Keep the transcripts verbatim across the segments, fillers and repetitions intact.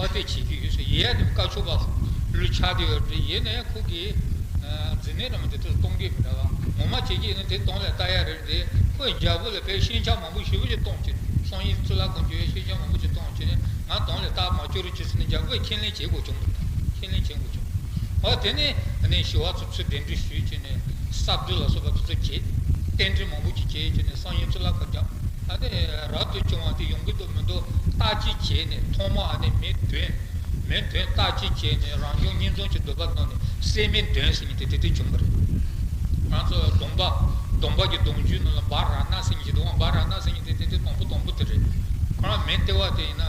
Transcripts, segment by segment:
ཁ་གཏད་བྱེད་ཀྱི་ཡོད་ཟེར། ཡིན་ཡང་དེ་བཀའ་ཆོས་པ་ལུས་ཆགས་བསྡད་ཡོད་རེད། ཡིན་ན་ཡང་ཁོ་གིས་མཛུབ་གནོན་རང་དེ་ཚོ་གཏོང་གི་མི་འདྲ་བ། ངོ་མ་བྱེད་ཀྱི་ཡིན་ན་དེ་གཏོང་ལས་ལྟ་ཡ་རེད་དེ། ཁོས་རྒྱལ་པོ་ལ་དཔེ་ཤིང་ཆ་མང་པོ་ཞེ་པོ་ཅིག་གཏོང་བྱས་ནས། བསམ་ཡས་གཙུག་ལག་ཁང་བརྒྱུད་ཡས་ཤིང་ཆ་མང་པོ་ཅིག་གཏོང་བྱས་ནས། ང་གཏོང་ལས་ལྟ་མ་བཅུག་རོགས་བྱེད་ཟེར་ནས་རྒྱལ་པོས་ཁས་ལེན་བྱེད་དགོས་བྱུང་བ་རེད། ཁས་ལེན་བྱེད་དགོས་བྱུང་། འོ་དེ་ནས་ནས་ཞི་བ་འཚོ་ཚུར་གདན་འདྲེན་ཞུས་བྱས་ནས། ས་བསྡུ་ལ་སོགས་པ་དེ་ཚོ་བྱས། རྟེན་འབྲེལ་མང་པོ་ཅིག་བྱས་བྱས་ནས་བསམ་ཡས་གཙུག་ལག་ཁང་བརྒྱབ། ཨ་ནི་རབ་ཏུ་བྱུང་བ་དེ་ཡོང་གི་འདུག་མི་འདུག་བརྟག་དཔྱད་བྱས་ནས། ཐོག་མ་ཨ་ནི་མེ་བདུན། མེ་བདུན་བརྟག་དཔྱད་བྱས་ནས། རང་བྱུང་བསྙེན་རྫོགས་ཀྱི་སྡོམ་པ་གནང་ནས་སྲེད་མེ་བདུན་ཟེར་མཁན་དེ་དེ་དུས་བྱུང་བ་རེད། ང་ཚོ་སྡོམ་པ། སྡོམ་པ་གི་སྡོམ་རྒྱུན་ནང་ལ་བ་ར་ཎ་ཟེར་མཁན་ཞིག་འདུག་བ། བ་ར་ཎ་ཟེར་མཁན་དེ་དེ་དུས་དང་པོ་དང་པོ་དེ་རེད། ཁོ་རང་མེ་ལྟེ་བ་དེ་ཡིན་ན་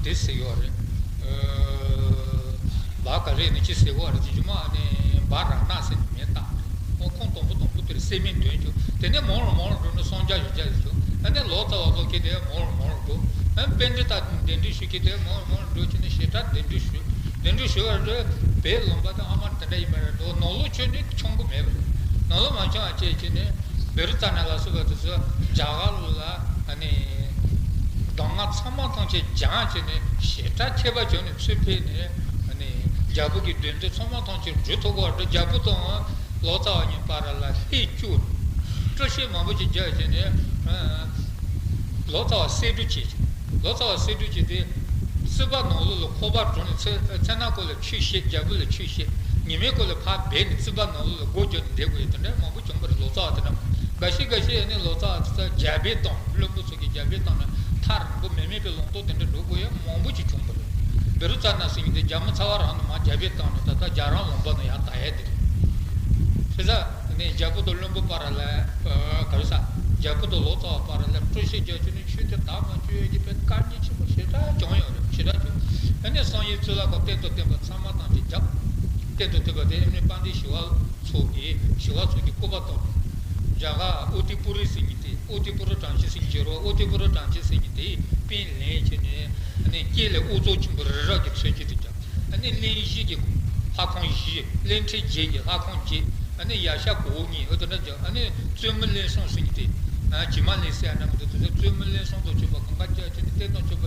དེ་ཟེར་གྱི་ཡོད་རེད། བ་ག་རེ་ནི་ཅི་ཟེར་གྱི་ཡོད་རེད། དེ་རྗེས་མ་ཨ་ནི་བ་ར་ཎ་ཟེར་ནས་མིང་བཏགས་པ་རེད། ཁོང་དང་པོ་དང་པོ་དེར་སྲེད་མེ་འདོན་བྱུང་། དེ་ནས་མར་རུ་མར་རུ་འགྲོ་ནས་སངས་རྒྱས་བཞི་བརྒྱ་ཟིག་བྱུང་། ཨ་ནི་ལོ་ཙཱ་བ་ཚོ་གིས་དེ་མར་རུ་མར་རུ་འགྲོ། ཨ་ནི་པཎྜི་ཏ་གདན་འདྲེན་ཞུ་གིས་དེ་མར་རུ་མར་རུ་འགྲོ་བྱས་ནས་བྱེ་བྲག་གདན་འདྲེན་ཞུ། གདན་འདྲེན་ཞུ་བར་དུ་བོད་ལུང་པ་དེ་ཨ་མར་དེ་འདྲ་ཡིན་པ་རེད་འགྲོ། ནང་ལོགས་ཆོས་འདི་འཆང་གི་མེད་པ་རེད། ནང་ལོགས་མ་འཆང་བ་བྱས་བྱས་ནས་བེ་རུ་ཙ་ན་ལ་སོགས་པ་དེ་ཚོ་རྒྱ་གར་ལ་ཨ་ནི་གདམས་ངག་ཚང་མ་ཐམས་ཅད་སྦྱངས་བྱས་ནས་བྱེ་བྲག་ཁྱད་པར་བྱས་ནས་ཚུར་ཕེབས་ནས། ཨ་ནི་རྒྱལ་པོ་གི་འདོད་འདུན་ཚང་མ་ཐམས་ཅད་འགྲུབ་ཐུབ་པ་རེད། རྒྱལ་པོ་དང་ལོ་ཙཱ་བ་གཉིས་བར་ལ་ལྷད་བཅུག་སྤྲོ་བཤད་མང་པོ་ཅིག་རྒྱག་བྱས་ནས། ལོ་ཙཱ་བ་བསད་སྒྲུབ་བྱས། ལོ་ཙཱ་བ་བསད་སྒྲུབ་བྱས་ཏེ། རྩིག་པ་ནང་ལོགས་ལ་ཁོག་པ་བསྒྲོན་ནས། ཚེ་ཚེ་ན་ཁོ་ལ་ཆོས་བཤད། རྒྱལ་པོ་ལ་ཆོས་བཤད། ཉི་མའི་ཁོ་ལ་ཕར་སྦས་ནས་རྩིག་པ་ནང་ལོགས་ལ་སྒོ་བརྒྱབ་ནས་བསྡད་དགོས་ཡ་དེ་འདྲ་མང་པོ་བྱུང་བ་རེད། ལོ་ཙཱ་བ་དེ་འདྲ་མང་པོ། འགའ་ཤས་འགའ་ཤས་ནི་ལོ་ཙཱ་བ་དེ་ཚོ་རྒྱ་སྦས་བཏང་། བློན་པོ་ཚོ་གིས་རྒྱ་སྦས་བཏང་ནས་ཐག་རིང་པོ་མེ་མེད་པའི་ལུང་སྟོང་དེ་འདྲ་འགྲོ་དགོས་ཡ་མང་པོ་ཅིག་བྱུང་བ་རེད། བེ་རུ་ཙ་ན་ཟེར་མཁན་དེ་རྒྱ་མི་ཚ་བ་རང་ནས་མར་རྒྱ་སྦས་བཏང་ནས་ད་ལྟ་རྒྱ་རང་ལུང་པ་ནས་ཡར་དར་ཡ་དེ་རེད། བྱས་ཙང་ནས་རྒྱལ་པོ་དང་བློན་པོ་བར་ལ་ག་རེ་ཟ། རྒྱལ་པོ་དང་ལོ་ཙཱ་བ་བར་ལ་སྤྲོ་བཤད་རྒྱག་རྒྱུ་ནི་ཆོས་དེ་དག་མ་བཅོས་ཡོད་ཀྱི་བས་དཀའ་ངལ་ཆེན་པོ་ཞེ་དྲག་བྱུང་ཡོད་རེད། ཞེ་དྲག་བྱུང་། ཨ་ནི་བསམ་ཡས་གཙུག་ལག་ཁང་རྟེན་དང་བརྟེན་པ་ཚང་མ་ཐམས་ཅད་བརྒྱབ། རྟེན་དང་བརྟེན་པ་དེ་ཨ་ནི་དཔལ་ལྡན་ཞི་བ་འཚོ་གིས་ཞི་བ་འཚོ་གི་སྐུ་པར་བཏང་། རྒྱ་གར་ཨོ་ཏི་པུ་རི་ཟེར་མཁན་དེ། ཨོ་ཏི་པུ་རི་བྲམ་ཟེ་ཟེར་མཁན་ཅིག་ཡོད་རེད་པ། ཨོ་ཏི་པུ་རི་བྲམ་ཟེ་ཟེར་མཁན་དེས་དཔོན་ལེན་བྱས་ནས། ཨ་ནི་སྐེ་ལ་དབུ་རྩང་ཆེན་པོ་རི་རབ་ཀྱི་མཚོན་བྱེད་དེ་བརྒྱབ། ཨ་ནི་གླིང་བཞི་གི་ལྷ་ཁང་བཞི། གླིང་ཕྲན་བརྒྱད་ཀྱི་ལྷ་ཁང་བརྒྱད། ཨ་ནི་ཡབ་ཞབས་གོང་གཉིས། འོ་དེ་འདྲ་བརྒྱབ། ཨ་ནི་བཙུན་མོ་ལྷ་སྲུང་ཟེར་མཁན་དེ། ཨ་བྱེ་མ་ལྷ་ཟེར་ཡ་འདྲ་མི་འདུག་དེ་ཚོ་བཙུན་མོ་ལྷ་སྲུང་དང་བཅས་པ་གང་ག་བརྒྱབ་བྱས་ནས་རྟེན་དང་བཅས་པ་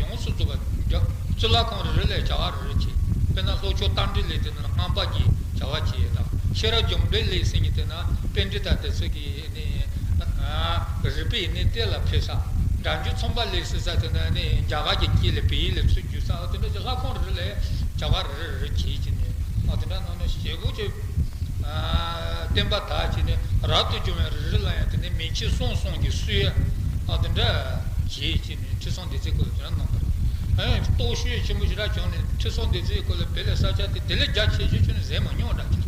ཡོངས་སུ་རྫོགས་པ་བརྒྱབ། གཙུག་ལག་ཁང་རེ་རེ་ལ་བྱ་བ་རེ་རེ་བྱས། དཔེར་ན་ལྷོ་ཕྱོགས་རྟ་མགྲིན་ལྷ་དེ་ནང་ལ་རྔམ་པ་གི་བྱ་བ་བྱས་ཡོད་དང་། ཤེས་རབ་འབྱུང་པོའི་ལྷ་ཟེར་མཁན་དེ་ན་པཎྜི་ཏ་དེ་ཚོ་གི་ནི། རིག་པའི་གནས་གཏེར་ལ་ཕེབས་ས། སྒྲ་སྒྱུར་ཚངས་པ་ལས་ཟེར་ས་དེ་ན་ནི་རྒྱ་གར་གྱི་སྐད་ལས་བོད་ཡིག་ལ་ཚུར་བསྒྱུར་ས། འོ་དེ་འདྲ་ཅིག་ལྷ་ཁང་རེ་ལ་བྱ་བ་རེ་རེ་རེ་བྱེད་ཀྱི་ནི། འོ་དེ་འདྲ་གནང་ནས་ཞེ་པོ་ཅིག་བསྟན་པ་དར་བྱས་ནས་རབ་ཏུ་བྱུང་བའི་རེ་རེ་ལ་ཡང་དེ་ནས་མིང་ཆེན་གསུམ་གསུམ་གྱིས་བསུ་ཡ། འོ་དེ་འདྲ་བྱེད་ཀྱི་ནི་ཁྲི་སྲོང་ལྡེ་བཙན་སྐོར་ལ་དེ་འདྲ་གནང་བ་རེད། ཨ་ཡང་སྟོབས་ཤུགས་ཆེན་པོ་ཞེ་དྲག་བྱུང་ནས་ཁྲི་སྲོང་ལྡེ་བཙན་སྐོར་ལ་བོད་ལ་ས་ཆ་དེ་དེ་ལས་རྒྱ་ཆེ་ཤོས་བྱུང་ནས་ཟས་མ་མྱོང་འདྲ་ཅིག་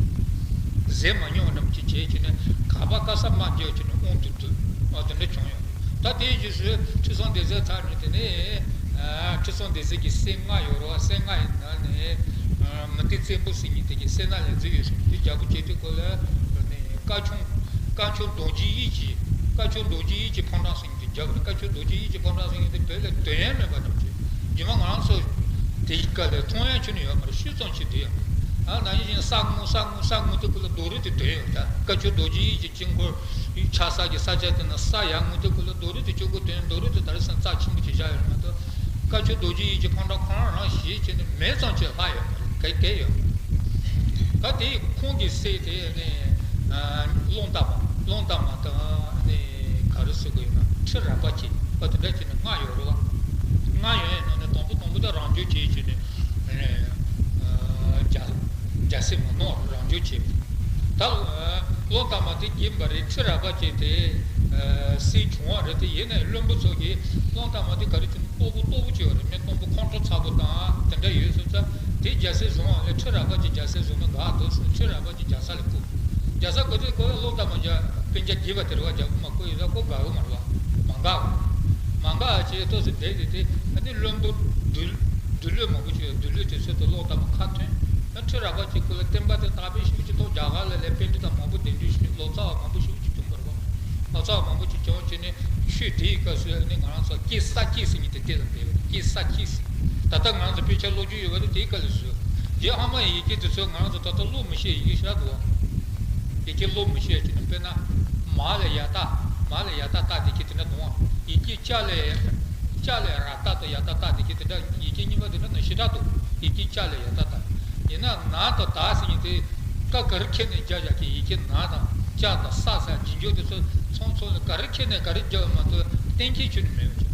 ཟས་མ་མྱོང་བ་འདྲ་མི་ཅིག་བྱས་བྱས་ནས་ག་པ་ཀ་ས་མར་འཇོག་བྱས་ནས་དབང་དུ་བསྡུས། ཨ་དེ་འདྲ་བྱུང་ཡོད། ད་དེའི་རྗེས་སུ་ཁྲི་སྲོང་ལྡེ་བཙན་ཚར་ནས་དེ་ནས་ཨ་ཁྲི་སྲོང་ལྡེ་བཙན་གྱི་སྲས་ལྔ་ཡོད་རེད་པ། སྲས་ལྔ་ཡི་ནང་ནས་ཨ་མུ་སྟེགས་བཙན་པོ་ཟེར་མཁན་དེ་གིས་སད་ན་ལས་འཛིན་ཡོད་ཟེར་མཁན་དེ་རྒྱལ་པོ་བྱས་དུས་སྐོར་ལ་ནས་བཀའ་ཆོས་བཀའ་ཆོས་རྡོ་རྗེ་ཡིད་ཀྱི་བཀའ་ཆོས་རྡོ་རྗེ་ཡིད་ཀྱི་ཕོ་བྲང་ཟེར་མཁན་དེ་བརྒྱབ་རེད། བཀའ་ཆོས་རྡོ་རྗེ་ཡིད་ཀྱི་ཕོ་བྲང་ཟེར་མཁན་དེ་བོད་ལ་དོན་ཡང་མེད་པ་འདྲ་བྱས། རྗེས་མ་ང་རང་ཚོ་དེའི་སྐབས་ལ་མཐོང་ཡང་ཁྱོན་ནས་ཡོད་མ་རེད། ཤུལ་ཙམ་ཅིག་བསྡད་ཡོད་མ་རེད། ཨ་ན་ནིང་བཞིན་ས་ངོ་ས་ངོ་ས་ངོ་དེ་ཀུན་ལ་རྡོ་རིང་དེ་དོན་ཡོད་ད། བཀའ་ཆོས་རྡོ་རྗེ་ཡིད་ཀྱི་དཀྱིལ་འཁོར་ཆགས་ས་གི་ས་ཆ་དེ་ན་ས་ཡར་ངོ་དེ་ཀུན་ལ་རྡོ་རིང་དེ་ཆུ་ཀུ་དོན་རྡོ་རིང་དེ་ད་རེས་སང་རྩ་ཆེན་པོ་ཅིག་བཞག་ཡོད་མ་གཏོགས། བཀའ་ཆོས་རྡོ་རྗེ་ཡིད་ཀྱི་ཕོ་བྲང་ཁོ་རང་རང་ཞེས་བྱས་ནས་མེད་ཙམ་ཅིག་ལྷག་ཡོད་མ་རེད། ག་གས་ཡོད་མ་རེད། ད་དེ་ཁོང་གི་སྲས་དེ་ནི་ཀླུང་རྟ་མ། ཀླུང་རྟ་མ་དང་ནི་ག་རེ་ཟེར་དགོས་ཡིན་ན་ཁྲི་རལ་པ་ཅན། ཨ་དེ་འདྲ་བྱས་ནས་ལྔ་ཡོད་རེད་པ། ལྔ་ཡོད་ཡིན་ནོ་ནི་དང་པོ་དང་པོ་དེ་རང་བྱུང་བྱས་བྱས་ནས་རྒྱལ་རྒྱལ་སྲིད་མ་གནང་བར་རང་བྱུང་བྱས། ད་ཀླུང་རྟ་མ་དེ་རྒན་པ་རེད། ཁྲི་རལ་པ་ཅན་དེ་སྲས་ཆུང་བ་རེད། དེ་ཡིན་ནའི་བློན་པོ་ཚོ་གིས་ཀླུང་རྟ་མ་དེ་ག་རེ་བྱས་ནས་སྟོབས་པོ་སྟོབས་པོ་ཅིག་ཡོད་རེད། མི་གཏུམ་པོ་ཁོང་ཁྲོ་ཚ་པོ་དང་དེ་འདྲ་ཡོད་སོང་ཙང་དེ་རྒྱལ་སྲིད་བཟུང་བ་ལས་ཁྲི་རལ་པ་ཅན་རྒྱལ་སྲིད་བཟུང་ན་དགའ་འདུག་ཟེར་ནས་ཁྲི་རལ་པ་ཅན་རྒྱལ་ས་ལ་བསྐོས། རྒྱལ་ས་བསྐོས་དུས་ཀླུང་རྟ་མ་རྒྱལ་སྤུན་ཀྱག་རྒས་པ་དེ་རེད་པ། རྒྱལ་པོ་མ་བསྐོས་ཡོད་ཙང་ཁོ་དགའ་གི་མ་རེད་པ། མ་དགའ་བ། མ་དགའ་བ་བྱས་ཏོག་ཙམ་བསྡད་དེ་དེ་ཨ་ནི་བློན་པོ་སྡེ་སྡེ་ལུས་མང་པོ་ཅིག་ཡོད། སྡེ་ལུས་དེ་ཚོ་དེ་ཀླུང་རྟ་མ་ཁ་ཐོན། ཨ་ཁྲི་རལ་པ་ཅན་ཁོ་ལ་བསྟན་པ་དེ་དར་སྤེལ་ཞེ་པོ་ཅིག་ཐོག་རྒྱ་གར་ལ་ལས་པཎྜི་ཏ་མང་པོ་གདན་འདྲེན་ཞུས། ལོ་ཙཱ་བ་མང་པོ་ཞེ་པོ་ཅིག་བྱུང་བ་རེད་པ། ལོ་ཙཱ་བ་མང་པོ་ཅིག་བྱུང་བྱས་ནས་ཆོས་དེའི་སྐབས་སུ་ནི་ང་རང་ཚོ་ཀེ་ས་ཀྱི་ཟེར་མཁན་དེ་དེ་ལ་འདས་པ་རེད། ཀེ་ས་ཀྱི་ཟེར། ད་ལྟ་ང་རང་ཚོ་དཔེ་ཆ་ཀློག་རྒྱུ་ཡོད་པ་དེ་དེའི་སྐབས་ལ་བཟོས། རྗེས་ཧ་མ་ཡི་གེ་དེ་ཚོ་ང་རང་ཚོ་ད་ལྟ་ཀློག་མི་ཤེས་ཡི་གེ་ཞེ་དྲག་འདུག་པ། ཡི་གེ་ཀློག་མི་ཤེས་བྱས་ནས་དཔེར་ན་མ་ལ་ཡ་ཏ། མ་ལ་ཡ་ཏ་ཏ་དེ་གི་དེ་འདྲ་འདུག་པ། ཡི་གེ་ཅ་ལ་ཡ། ལ་ར་བཏགས་དང་ཡ་བཏགས་བཏགས་དེ་གི་དེ་འདྲ་ཡི་གེ་གཉིས་པ་དེ་འདྲ་ནི་ཞེ་དྲག་འདུག་ཡི་གེ་ལྕགས་ལ་ཡ་བཏགས་བཏགས། ཡིན་ན་ན་དང་ད་ཟེར་མཁན་དེ་ཀ་ག་རེ་ཁྱེར་ནས་རྒྱག་བཞག་གི་ཡི་གེ་ན་དང་ལྕགས་དང་ས་ས་རྗེས་འཇུག་དེ་ཚོ་ཚང་ཚང་ལ་ག་རེ་ཁྱེར་ནས་ག་རེ་རྒྱག་པ་མ་གཏོགས་གཏན་འཁེལ་ཁྱོན་ནས་མེད་པ་བྱུང་།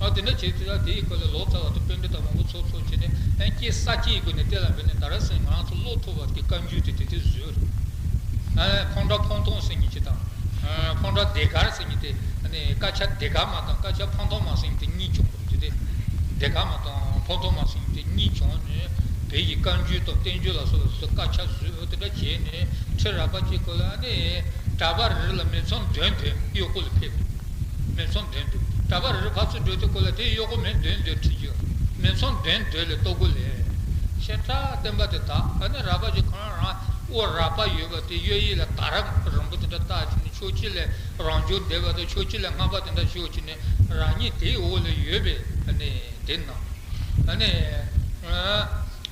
ཨ་དེ་འདྲ་བྱས་ཚེ་ད་དེའི་སྐོར་ལ་ལོ་ཙཱ་བ་དང་པཎྜི་ཏ་མང་པོ་ཚོགས་ཚོགས་བྱས་ནས་ཨ་སྐྱེ་ས་སྐྱེའི་སྒོ་ནས་གཏན་ལ་འབེབས་ནས་ད་ར་སེང་ང་རང་ཚོ་བློ་ཐུབ་པ་གི་བཀའ་འགྱུར་དེ་དེ་དེ་བཟོས་རེད། ཨ་ཕོ་བྲང་འཕང་ཐང་ཟེར་མཁན་ཅིག་དང་། ཨ་ཕོ་བྲང་ལྡན་གར་ཟེར་མཁན་དེ་ཨ་ནི་ཀ་ཆ་ལྡན་གར་མ་དང་ཀ་ཆ་འཕང་ཐང་མ་ཟེར་མཁན་དེ་གཉིས་བྱུང་བ་རེད་དེ། ལྡན་གར་མ་དང་འཕང་ཐང་མ་ཟེར་མཁན་དེ་གཉིས་བྱུང་ནས་བོད་ཀྱི་བཀའ་འགྱུར་དང་བསྟན་འགྱུར་ལ་སོགས་པ་སོགས་ཀ་ཆ་བཟོས་འོ་དེ་འདྲ་བྱས་ནས་ཁྲི་རལ་པ་གཅིག་སྐོར་ལ་ཨ་ནི་གྲྭ་པ་རེ་རེ་ལ་མི་ཚང་བདུན་བདུན་གཡོག་པོ་ལ་ཕེབས། མི་ཚང་བདུན་བདུན། གྲྭ་པ་རེ་རེ་ཕར་ཚུར་འགྲོ་དུས་སྐོར་ལ་དེའི་གཡོག་པོ་མི་བདུན་བདུན་ཁྲིད་རྒྱུ། མི་ཚང་བདུན་བདུན་ལ་ལྟོ་གོས་ལེན། ཞེ་དྲག་བསྟན་པ་དེ་དག་ཨ་ནི་རལ་པ་ཅིག་ཁོ་རང་རང་དབུ་རལ་པ་ཡོད་པ་དེ་གཡས་གཡོན་ལ་དར་རིང་པོ་དེ་འདྲ་བཏགས་བྱས་ནས་ཕྱོགས་གཅིག་ལ་རང་བྱུང་ལྡན་པ་དང་ཕྱོགས་གཅིག་ལ་སྔགས་པ་དེ་འདྲ་བཞུགས་བྱས་ནས་རང་ཉིད་དེའི་འོག་ལ་ཡོད་པའི་ཨ་ནི་དེ་ནང་ཨ་ནི།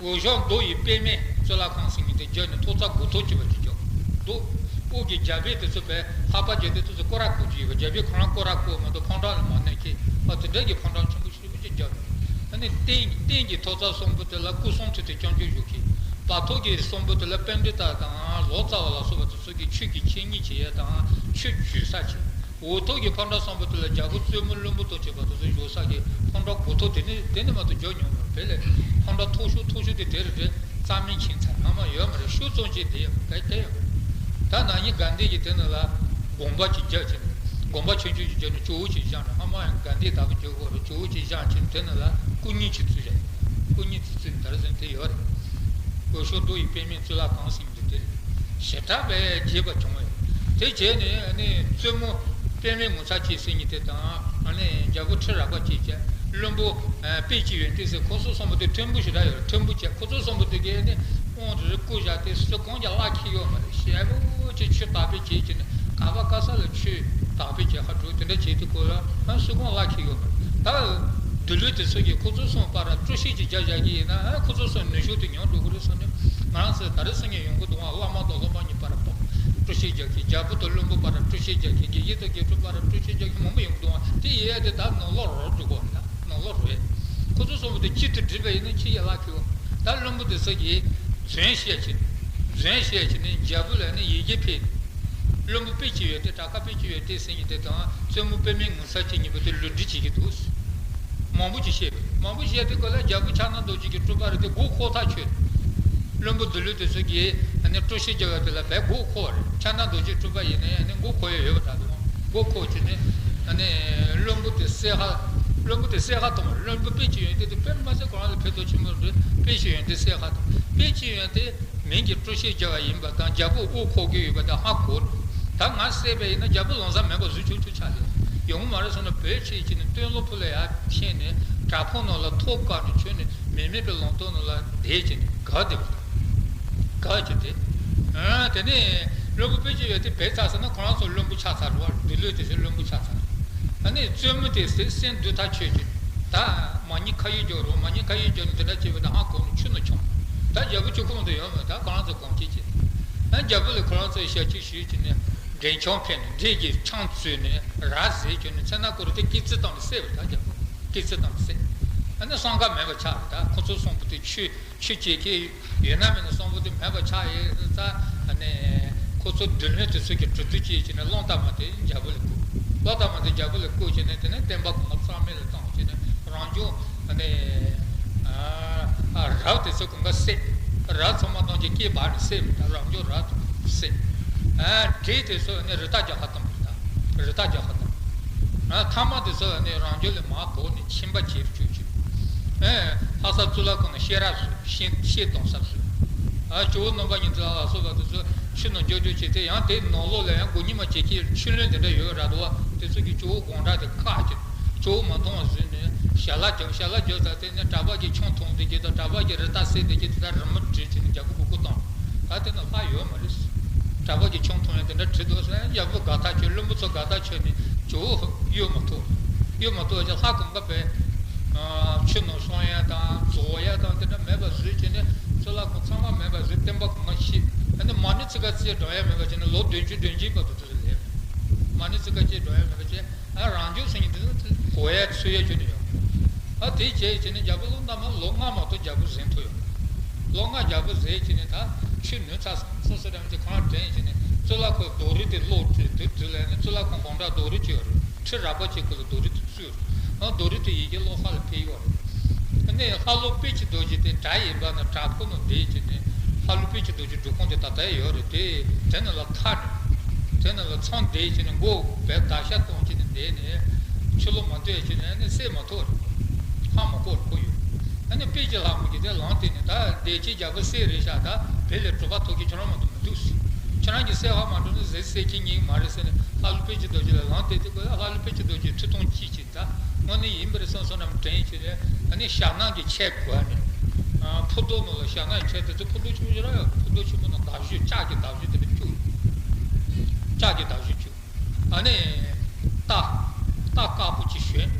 འོད་ཞགས་མདོ་ཡི་པདྨའི་གཙུག་ལག་ཁང་ཟེར་མཁན་དེ་བརྒྱབ་ནས་ཐོག་རྩེག་མགོ་ཐོག་གཅིག་པ་ཅིག་བརྒྱབ་འདུག་དབུ་གི་རྒྱ་དཔེ་དེ་ཚོ་བས་ལྷག་པ་རྒྱ་དཔེ་དེ་ཚོ་སྐོར་ར་བསྐོར་གྱི་ཡོད་པ། རྒྱ་དཔེ་ཁོ་རང་སྐོར་ར་བསྐོར་མ་གཏོགས་ཕོ་བྲང་ལ་མ་གནོད་ཀི་ཨ་དེ་འདྲ་གི་ཕོ་བྲང་ཆེན་པོ་ཞེ་པོ་ཅིག་བརྒྱབ་འདུག་ཨ་ནི་སྟེང་སྟེང་གི་ཐོག་རྩེག་གསུམ་པོ་དེ་ལ་སྐུ་གསུང་ཐུགས་ཀྱི་སྐྱབས་འཇུག་ཞུ་གི། བར་ཐོག་གི་གསུམ་པོ་དེ་ལ་པཎྜི་ཏ་དང་ལོ་ཙཱ་བ་ལ་སོགས་པ་དེ་ཚོ་གི་ཆོས་ཀྱི་འཆད་ཉན་བྱེད་ཡས་དང་ཆོས་ཞུ་ས་བྱེད། འོག་ཐོག་གི་ཕོ་བྲང་གསུམ་པོ་དེ་ལ་རྒྱལ་པོ་བཙུན་མོ་བློན་པོ་དང་བཅས་པ་དེ་ཚོ་བཞུགས་ས་གི་ཕོ་བྲང་གོ་ཐོག་དེ་ནི་དེ་ནི་མ་གཏོགས་བརྒྱབ་མྱོང་མ་རེད། དེ་ལས་ཕོ་བྲང་མཐོ་ཤོས་མཐོ་ཤོས་དེ་དེ་རེད་དེ་རྩ་མེད་ཕྱིན་ཚར་སྣང་མ་ཡོད་མ་རེད། ཤུགས་ཙམ་ཅིག་དེ་ཡོད་མ་རེད། དེ་ཡོད་མ་རེད། ད་ན་ནིང་དགའ་ལྡན་གྱི་དེ་ནི་ལ་དགོན་པ་ཅིག་རྒྱབ་ཅིག་དགོན་པ་ཆུང་ཆུང་ཅིག་རྒྱབ་ནས་ཇོ་བོ་ཅིག་བཞེངས་ནས་ཧ་མ་ཡང་དགའ་ལྡན་དག་པོ་ཇོ་བོ་རེད། ཇོ་བོ་ཅིག་བཞེངས་ཅིག་དེ་ནི་ལ་སྐུ་བརྙན་ཅིག་བཙུགས་བཞག་སྐུ་བརྙན་ཅིག་བཙུགས་ནས་ད་རེས་ཟིན་དེ་ཡོད་རེད། འོད་ཞགས་མདོ་ཡི་པདྨའི་གཙུག་ལག་ཁང་ཟེར་མཁན་དེ་དེ་རེད། ཞེ་དྲག་པའི་རྒྱས་པ་བྱུང་བས། དེ་བྱས་ནས་ཨ་ནི་བཙུན་མོ་པདྨའི་ངོ་མཚར་ཅན་ཟེར་མཁན་དེ་དང་ཨ་ནི་རྒྱལ་པོ་ཁྲི་རལ་པ་ཅན་བྱས། བློན་པོ་ཨ་དཔལ་གྱི་ཡོན་ཏན་ཟེར། ཁོ་ཚོ་གསུམ་པོ་དེ་མཐོན་པོ་ཞེ་དྲག་ཡོད་རེད། མཐོན་པོ་བྱས། ཁོ་ཚོ་གསུམ་པོ་དེ་གས་ཨ་ནི་དབང་དུ་རེ་བསྐུར་བཞག་སྟེ་སུ་གང་གིས་གླགས་འཁེལ་ཡོད་མ་རེད། ཞེ་པོ་ཅིག་ཆོས་དག་པའི་བྱས་བྱས་ནས་ག་པ་ག་ས་ལ་ཆོས་དག་པའི་བྱས་ཁ་དྲུག་དེ་འདྲ་བྱས་དུས་སྐོར་ལ་ཨ་སུ་གང་གླགས་འཁེལ་ཡོད་མ་རེད། ད་སྡོད་ལུགས་དེ་ཚོ་གིས་ཁོ་ཚོ་གསུམ་བར་ལ་དཀྲུག་ཤིང་ཅིག་རྒྱག་བཞག་གི་ཡིན་ན་ཨ་ཁོ་ཚོ་གསུམ་ནུས་ཤུགས་དེ་ཉམས་འགྲོ་གི་རེད་བསམ་ནས། ང་རང་ཚོས་ད་རེས་སང་ཉིན་ཡོང་གི་འདུག་བ། བླ་མ་དང་སློབ་མ་གཉིས་བར་དཀྲུག་ཤིང་རྒྱག་མཁན། རྒྱལ་པོ་དང་བློན་པོ་བར་དཀྲུག་ཤིང་རྒྱག་མཁན། དགེ་བཤེས་དང་དགེ་ཕྲུག་བར་དཀྲུག་ཤིང་རྒྱག་མཁན་མང་པོ་ཡོང་གི་འདུག་བ། དེ་ཡིན་ཡ་དེ་ད་ནང་ལོགས་རོ་འཇུག་གོ་ད་ནང་ལོགས་རོ། ཁོ་ཚོ་གསུམ་པོ་དེ་གཅིག་ཏུ་སྒྲིལ་པ་ཡིན་ན་ཅི་ཡ་ལ་ཁེལ་བ། ད་བློན་པོ་དེ་ཚོ་གིས་རྫུན་བཤད་བྱས། རྫུན་བཤད་བྱས་ནས་རྒྱལ་པོ་ལ་ནི་ཡི་གེ་ཕུལ། བློན་པོ་དཔལ་གྱི་ཡོན་ཏན། གྲྭ་ཁག་དཔལ་གྱི་ཡོན་ཏན་ཟེར་མཁན་དེ་དང་བཙུན་མོ་པདྨའི་ངོ་མཚར་ཅན་གཉིས་པོ་དེ་ལུས་འབྲེལ་བྱེད་ཀྱི་འདུག་མང་པོ་ཅིག་བཤད་པས། མང་པོ་བཤད་དུས་སྐབས་ལ་རྒྱལ་པོ་ཕྱག་ན་རྡོ་རྗེ་གི་སྤྲུལ་པ་རེད་དེ་མགོ་འཁོར་ཐག་ཆོད། བློན་པོ་མདོ་ལུགས་དེ་ཚོ་གིས་ཨ་ནི་དཀྲུག་ཤིང་རྒྱག་པ་དེ་ལ་བས་མགོ་འཁོར་བ་རེད། ཕྱག་ན་རྡོ་རྗེ་སྤྲུལ་པ་ཡིན་ན་ཡང་ཨ་ནི་མགོ་འཁོར་ཡ་ཡོད་པ་འདྲ་འདུག་མགོ་འཁོར་བྱས་ནས་ཨ་ནི་བློན་པོ་དེ་བསད་ཁ། བློན་པོ་དེ་བསད་ཁ་གཏོང་བ་རེད། བློན་པོ་དཔལ་གྱི་ཡོན་ཏན་དེ་དཔེ་མ་སྲིད་ཁོ་རང་ལ་ཕན་ཐོགས་ཆེན་པོ་རེད། དཔལ་གྱི་ཡོན་ཏན་བསད་ཁ་གཏོང་། དཔལ་གྱི་ཡོན་ཏན་མིང་གི་དཀྲུག་ཤིང་རྒྱག་པ་ཡིན་པ་དང་རྒྱལ་པོ་དབུ་འཁོར་གྱི་ཡོད་པ་དང་ཧ་གོ། ད་ང་བསད་པ་ཡིན་ན་རྒྱལ་པོ་ལམ་སང་མེད་པ་བཟོ་ཆོག་ཆོག་ཆགས་ཡོད། ཡོང་གི་མ་རེད་བསམ་ནས་བོད་ཆས་བྱས་ནས་སྟོད་ལུང་ཕུ་ལ་ཡར་ཕྱིན་ནས་བྲག་ཕུག་ནང་ལ་ཐོག་བཀབ་ནས་བྱོན་ནས་མི་མེད་པའི་ལུང་སྟོང་ནང་ལ་བསྡད་བྱས་ནས་དགའ་བསྡད་པ་དང་། དགའ་བྱས་ཏེ། ཨ་དེ་ནས་བློན་པོ་དཔལ་གྱི་ཡོན་ཏན་བས་ཚར་སོང་ན་ཁོ་རང་ཚོ་བློན་པོ་ཆགས་ཚར་རེད་བ། མདོ་ལུགས་དེ་ཚོའི་བློན་པོ་ཆགས་ཚར། ཨ་ནི་བཙུན་མོ་དེ་སེམས་སེམས་སྡུག་ཐག་ཆོད་ཀྱི། ད་མ་ཉེས་ཁ་གཡོགས་རྒྱག་རོགས། མ་ཉེས་ཁ་གཡོགས་རྒྱག་ནས་དེ་འདྲ་བྱས་པ་དང་ཧ་གོ་ནས་ཆུ་ནང་མཆོངས། ད་རྒྱལ་པོ་ཆུ་ཁོངས་དུ་ཡོང་མེད། ད་ཁོ་རང་ཚོ་གང་བྱེད་ཀྱི། ཨ་རྒྱལ་པོ་ལ་ཁོ་རང་ཚོས་ཞབས་ཕྱི་ཞུས་ཀྱི་ནས་འབྲས་ཆང་འཕེན་ནས་འབྲས་ཀྱི་ཆང་བཙོས་ནས་ར་བཟས་བྱས་ནས་ཚེ་ན་ཀུ་རུ་དེ་སྐེ་རྩེད་བཏང་ནས་བསད་པ། ད་རྒྱལ་པོ་སྐེ་རྩེད་བཏང་ནས་བསད། ཨ་ནི་བསམ་ཁ་མེད་པ་ཆགས་པ། ད་ཁོ་ཚོ་གསུམ་པོ་དེ་ཆོས་ཆོས་བྱེད་མཁན་ཡོད་ན་མེད་ན་གསུམ་པོ་དེ་མེད་པ་ཆགས་ཡོད་ཙང་། ཨ་ནི་ཁོ་ཚོ་སྡུག་བསྔལ་དེ་ཚོ་གི་གྲོས་བསྡུར་བྱས་བྱས་ནས་གླང་དར་མ་དེ་རྒྱལ་པོ་ལ་བསྐུར། གླང་དར་མ་དེ་རྒྱལ་པོ་ལ་བསྐུར་བྱས་ནས་དེ་ནས་བསྟན་པ་གོང་མ་གཙང་མའི་ལ་བཏང་བྱས་ནས་རང་བྱུང་ཨ་ནི་ཨ་ཨ་རབ་དེ་ཚོ་གང་ག་བསད། རབ་ཚང་མ་བཏང་བྱས་སྐེ་སྦར་ནས་བསད་མི་ད་རང་བྱུང་རབ་བསད། ཨ་འབྲས་དེ་ཚོ་ཨ་ནི་རི་དྭགས་རྒྱག་ཁ་བཏང་བ་རེད། ད་རི་དྭགས་རྒྱག་ཁ་བཏང་། ཨ་ཐ་མ་དེ་ཚོ་ནི་རང་རྒྱུད་ལ་མར་བབས་ནས་ཁྱིམ་པ་བྱེད་བཅུག་ཅིག་ཨེ་ལྷ་ས་གཙུག་ལག་ཁང་ནས་བཤད་ར་བཟོས། བཤད་བཤད་གཏོང་ས་བཟོས། ཨ་ཇོ་བོ་རྣམ་པ་གཉིས་དེ་ལ་སོགས་པ་དེ་ཚོ་ཆུ་ནང་འཇོག་འཇོག་བྱས་ཏེ། ཡང་དེའི་ནང་ལོགས་ལ་ཡང་དགུ་ཉི་མ་བྱེད་ཀྱི་ཆུ་ལེན་དེ་འདྲ་ཡོད་ར་འདུག་བ། དེ་ཚོ་གིས་ཇོ་བོ་དགོང་དག་དེ་བཀག་ཅིག་ཇོ་བོ་མ་མཐོང་བ་བཟོས་ནས་ཞལ་ལག་རྒྱབ། ཞལ་ལག་རྒྱབ་ཚར་དེ་ནས་གྲྭ་པ་གིས་ཆང་འཐུང་བསྡད་ཀྱི་དང་གྲྭ་པ་གིས་རི་དྭགས་བསད་བསྡད་ཀྱི་དེ་དག་རི་མོ་བྲིས་བྱས་ནས་རྒྱལ་པོ་གི་སྐུ་བཏང་། ད་དེ་ན་ལྷ་ཡོད་མ་རེད། གྲྭ་པ་གིས་ཆང་འཐུང་ཡ་དེ་འདྲ་བྲིས་འདུག་ཟེར་ན་ཡག་པོ་དགའ་ཐག་ཆོད། བློན་པོ་ཚོ་དགའ་ཐག་ཆོད་ནས་ཇོ་བོ་གཡོལ་མ་ཐུབ། གཡོལ་མ་ཐུབ་ཀྱི་ལྷ་གང་ག་བས་ཆུ་ནང་སོང་ཡ་དང་རྫོགས་ཡ་དང་དེ་འདྲ་མེད་པ་བཟོས་བྱས་ནས་གཙུག་ལག་ཁང་ཚང་མ་མེད་པ་བཟོས། བསྟན་པ་གང་ག་ཤི། ཨ་ནི་མ་ཎི་ཙི་ག་རྩེ་སྒྲོན་ཡ་མེད་པ་བྱས་ནས་ལོ་བདུན་ཅུ་བདུན་ཅུའི་བར་དུ་དེ་ཚོ་ལས། མ་ཎི་ཙི་ག་རྩེ་སྒྲོན་ཡ་མེད་པ་བྱས། ཨ་རང་རྒྱུད་ཟེར་མཁན་དེ་ཚོ་གོ་ཡ་ཚོད་ཡ་ཁྱོན་ནས་ཡོད། ཨ་དེ་བྱས་བྱས་ནས་རྒྱལ་པོ་ཀླུ་ཐང་མ་ལོ་ལྔ་མ་གཏོགས་རྒྱལ་པོ་ཟིན་ཐུབ་ཡོད། ལོ་ལྔ་རྒྱལ་པོ་ཟིན་བྱས་ནས་ད་ཆུ་ནུབ་ཚར་སོང་སོ་སོ་རང་གི་ཁང་དྲན་བྱས་ནས་གཙུག་ལག་ཁང་རྡོ་རིང་དེ་སློག་བྲོས་དུས་དུས་ལ་ནི་གཙུག་ལག་ཁང་དགོང་དག་རྡོ་རིང་བྱས་ཡོད་རེད། ཁྲི་རལ་པ་གཅིག་གུ་ལ་རྡོ་རིང་དེ་བཙུགས་རེད། ཨ་རྡོ་རིང་དེ་ཡི་གེ་ཀློག་ཧ་ལ་ཕེབས་ཡོད་རེད། ཨ་ནི་ལྷ་ཀླུ་དཔལ་གྱི་རྡོ་རྗེ་དེ་བྲག་ཡིན་པ་ན་བྲག་ཕུག་ནང་བསྡད་བྱས་ནས་ལྷ་ཀླུ་དཔལ་གྱི་རྡོ་རྗེ་སྒྲུབ་ཁང་དེ་ད་ལྟ་ཡོད་རེད་དེ། དེ་ནང་ལ་ཐར་ནས་དེ་ནང་ལ་མཚམས་བསྡད་བྱས་ནས་མགོ་བོས་བརྡབ་ཤ་གཏོང་བྱས་ནས་བསྡད་ནས་ཕྱི་ལོགས་མ་ཐོན་བྱས་ནས་ཨ་ནི་བསད་མ་ཐུབ་རེད། ཧ་མ་གོ་རེད་ཁོ་ཡོད། ཨ་ནི་དཔལ་གྱི་ལྷ་མོ་གིས་དེ་ལངས་བསྡད་ནས་ད་བདེ་ཆེན་རྒྱལ་པོ་བསད་རེད་ཤག་ད་བོད་ལ་གྲུབ་པ་ཐོབ་མཁན་ཁྱོད་རང་མ་གཏོགས་མི་འདུག་ཟེར། ཁྱོད་རང་གིས་བསད་ཧ་མ་འགྲོ་ན་ཟེར་བསད་མཁན་ཉིད་མ་རེད་ཟེར་ནས་ལྷ་ཀླུ་དཔལ་གྱི་རྡོ་རྗེ་ལ་ལངས་བསྡད་དུས་ལྷ་ཀླུ་དཔལ་གྱི་རྡོ་རྗེས་ཐུགས་དམ་བཅས་བྱས། ད་དངོས་གནས་ཡིན་པ་རེད་བསམ་བསམ་རྣམས་དྲན་བྱས་ནས་ཨ་ནི་ཞྭ་ནག་གི་ཆས་གོན་ནས། ཨ་ཕུ་རྡོ་ནང་ལ་ཞྭ་ནག་གི་ཆས་དེ་ཚོ་ཕུ་རྡོ་ཆེན་པོ་ཞིག་རག་ཡོད། ཕུ་རྡོ་ཆེན་པོ་ནང་མདའ་གཞུ་ལྕགས་ཀྱི་མདའ་གཞུ་དེ་འདྲ་བཅུག་ལྕགས་ཀྱི་མདའ་གཞུ་བཅུག་ཨ་ནི་རྟ་རྟ་དཀར་པོ་ཅིག་ཞོན།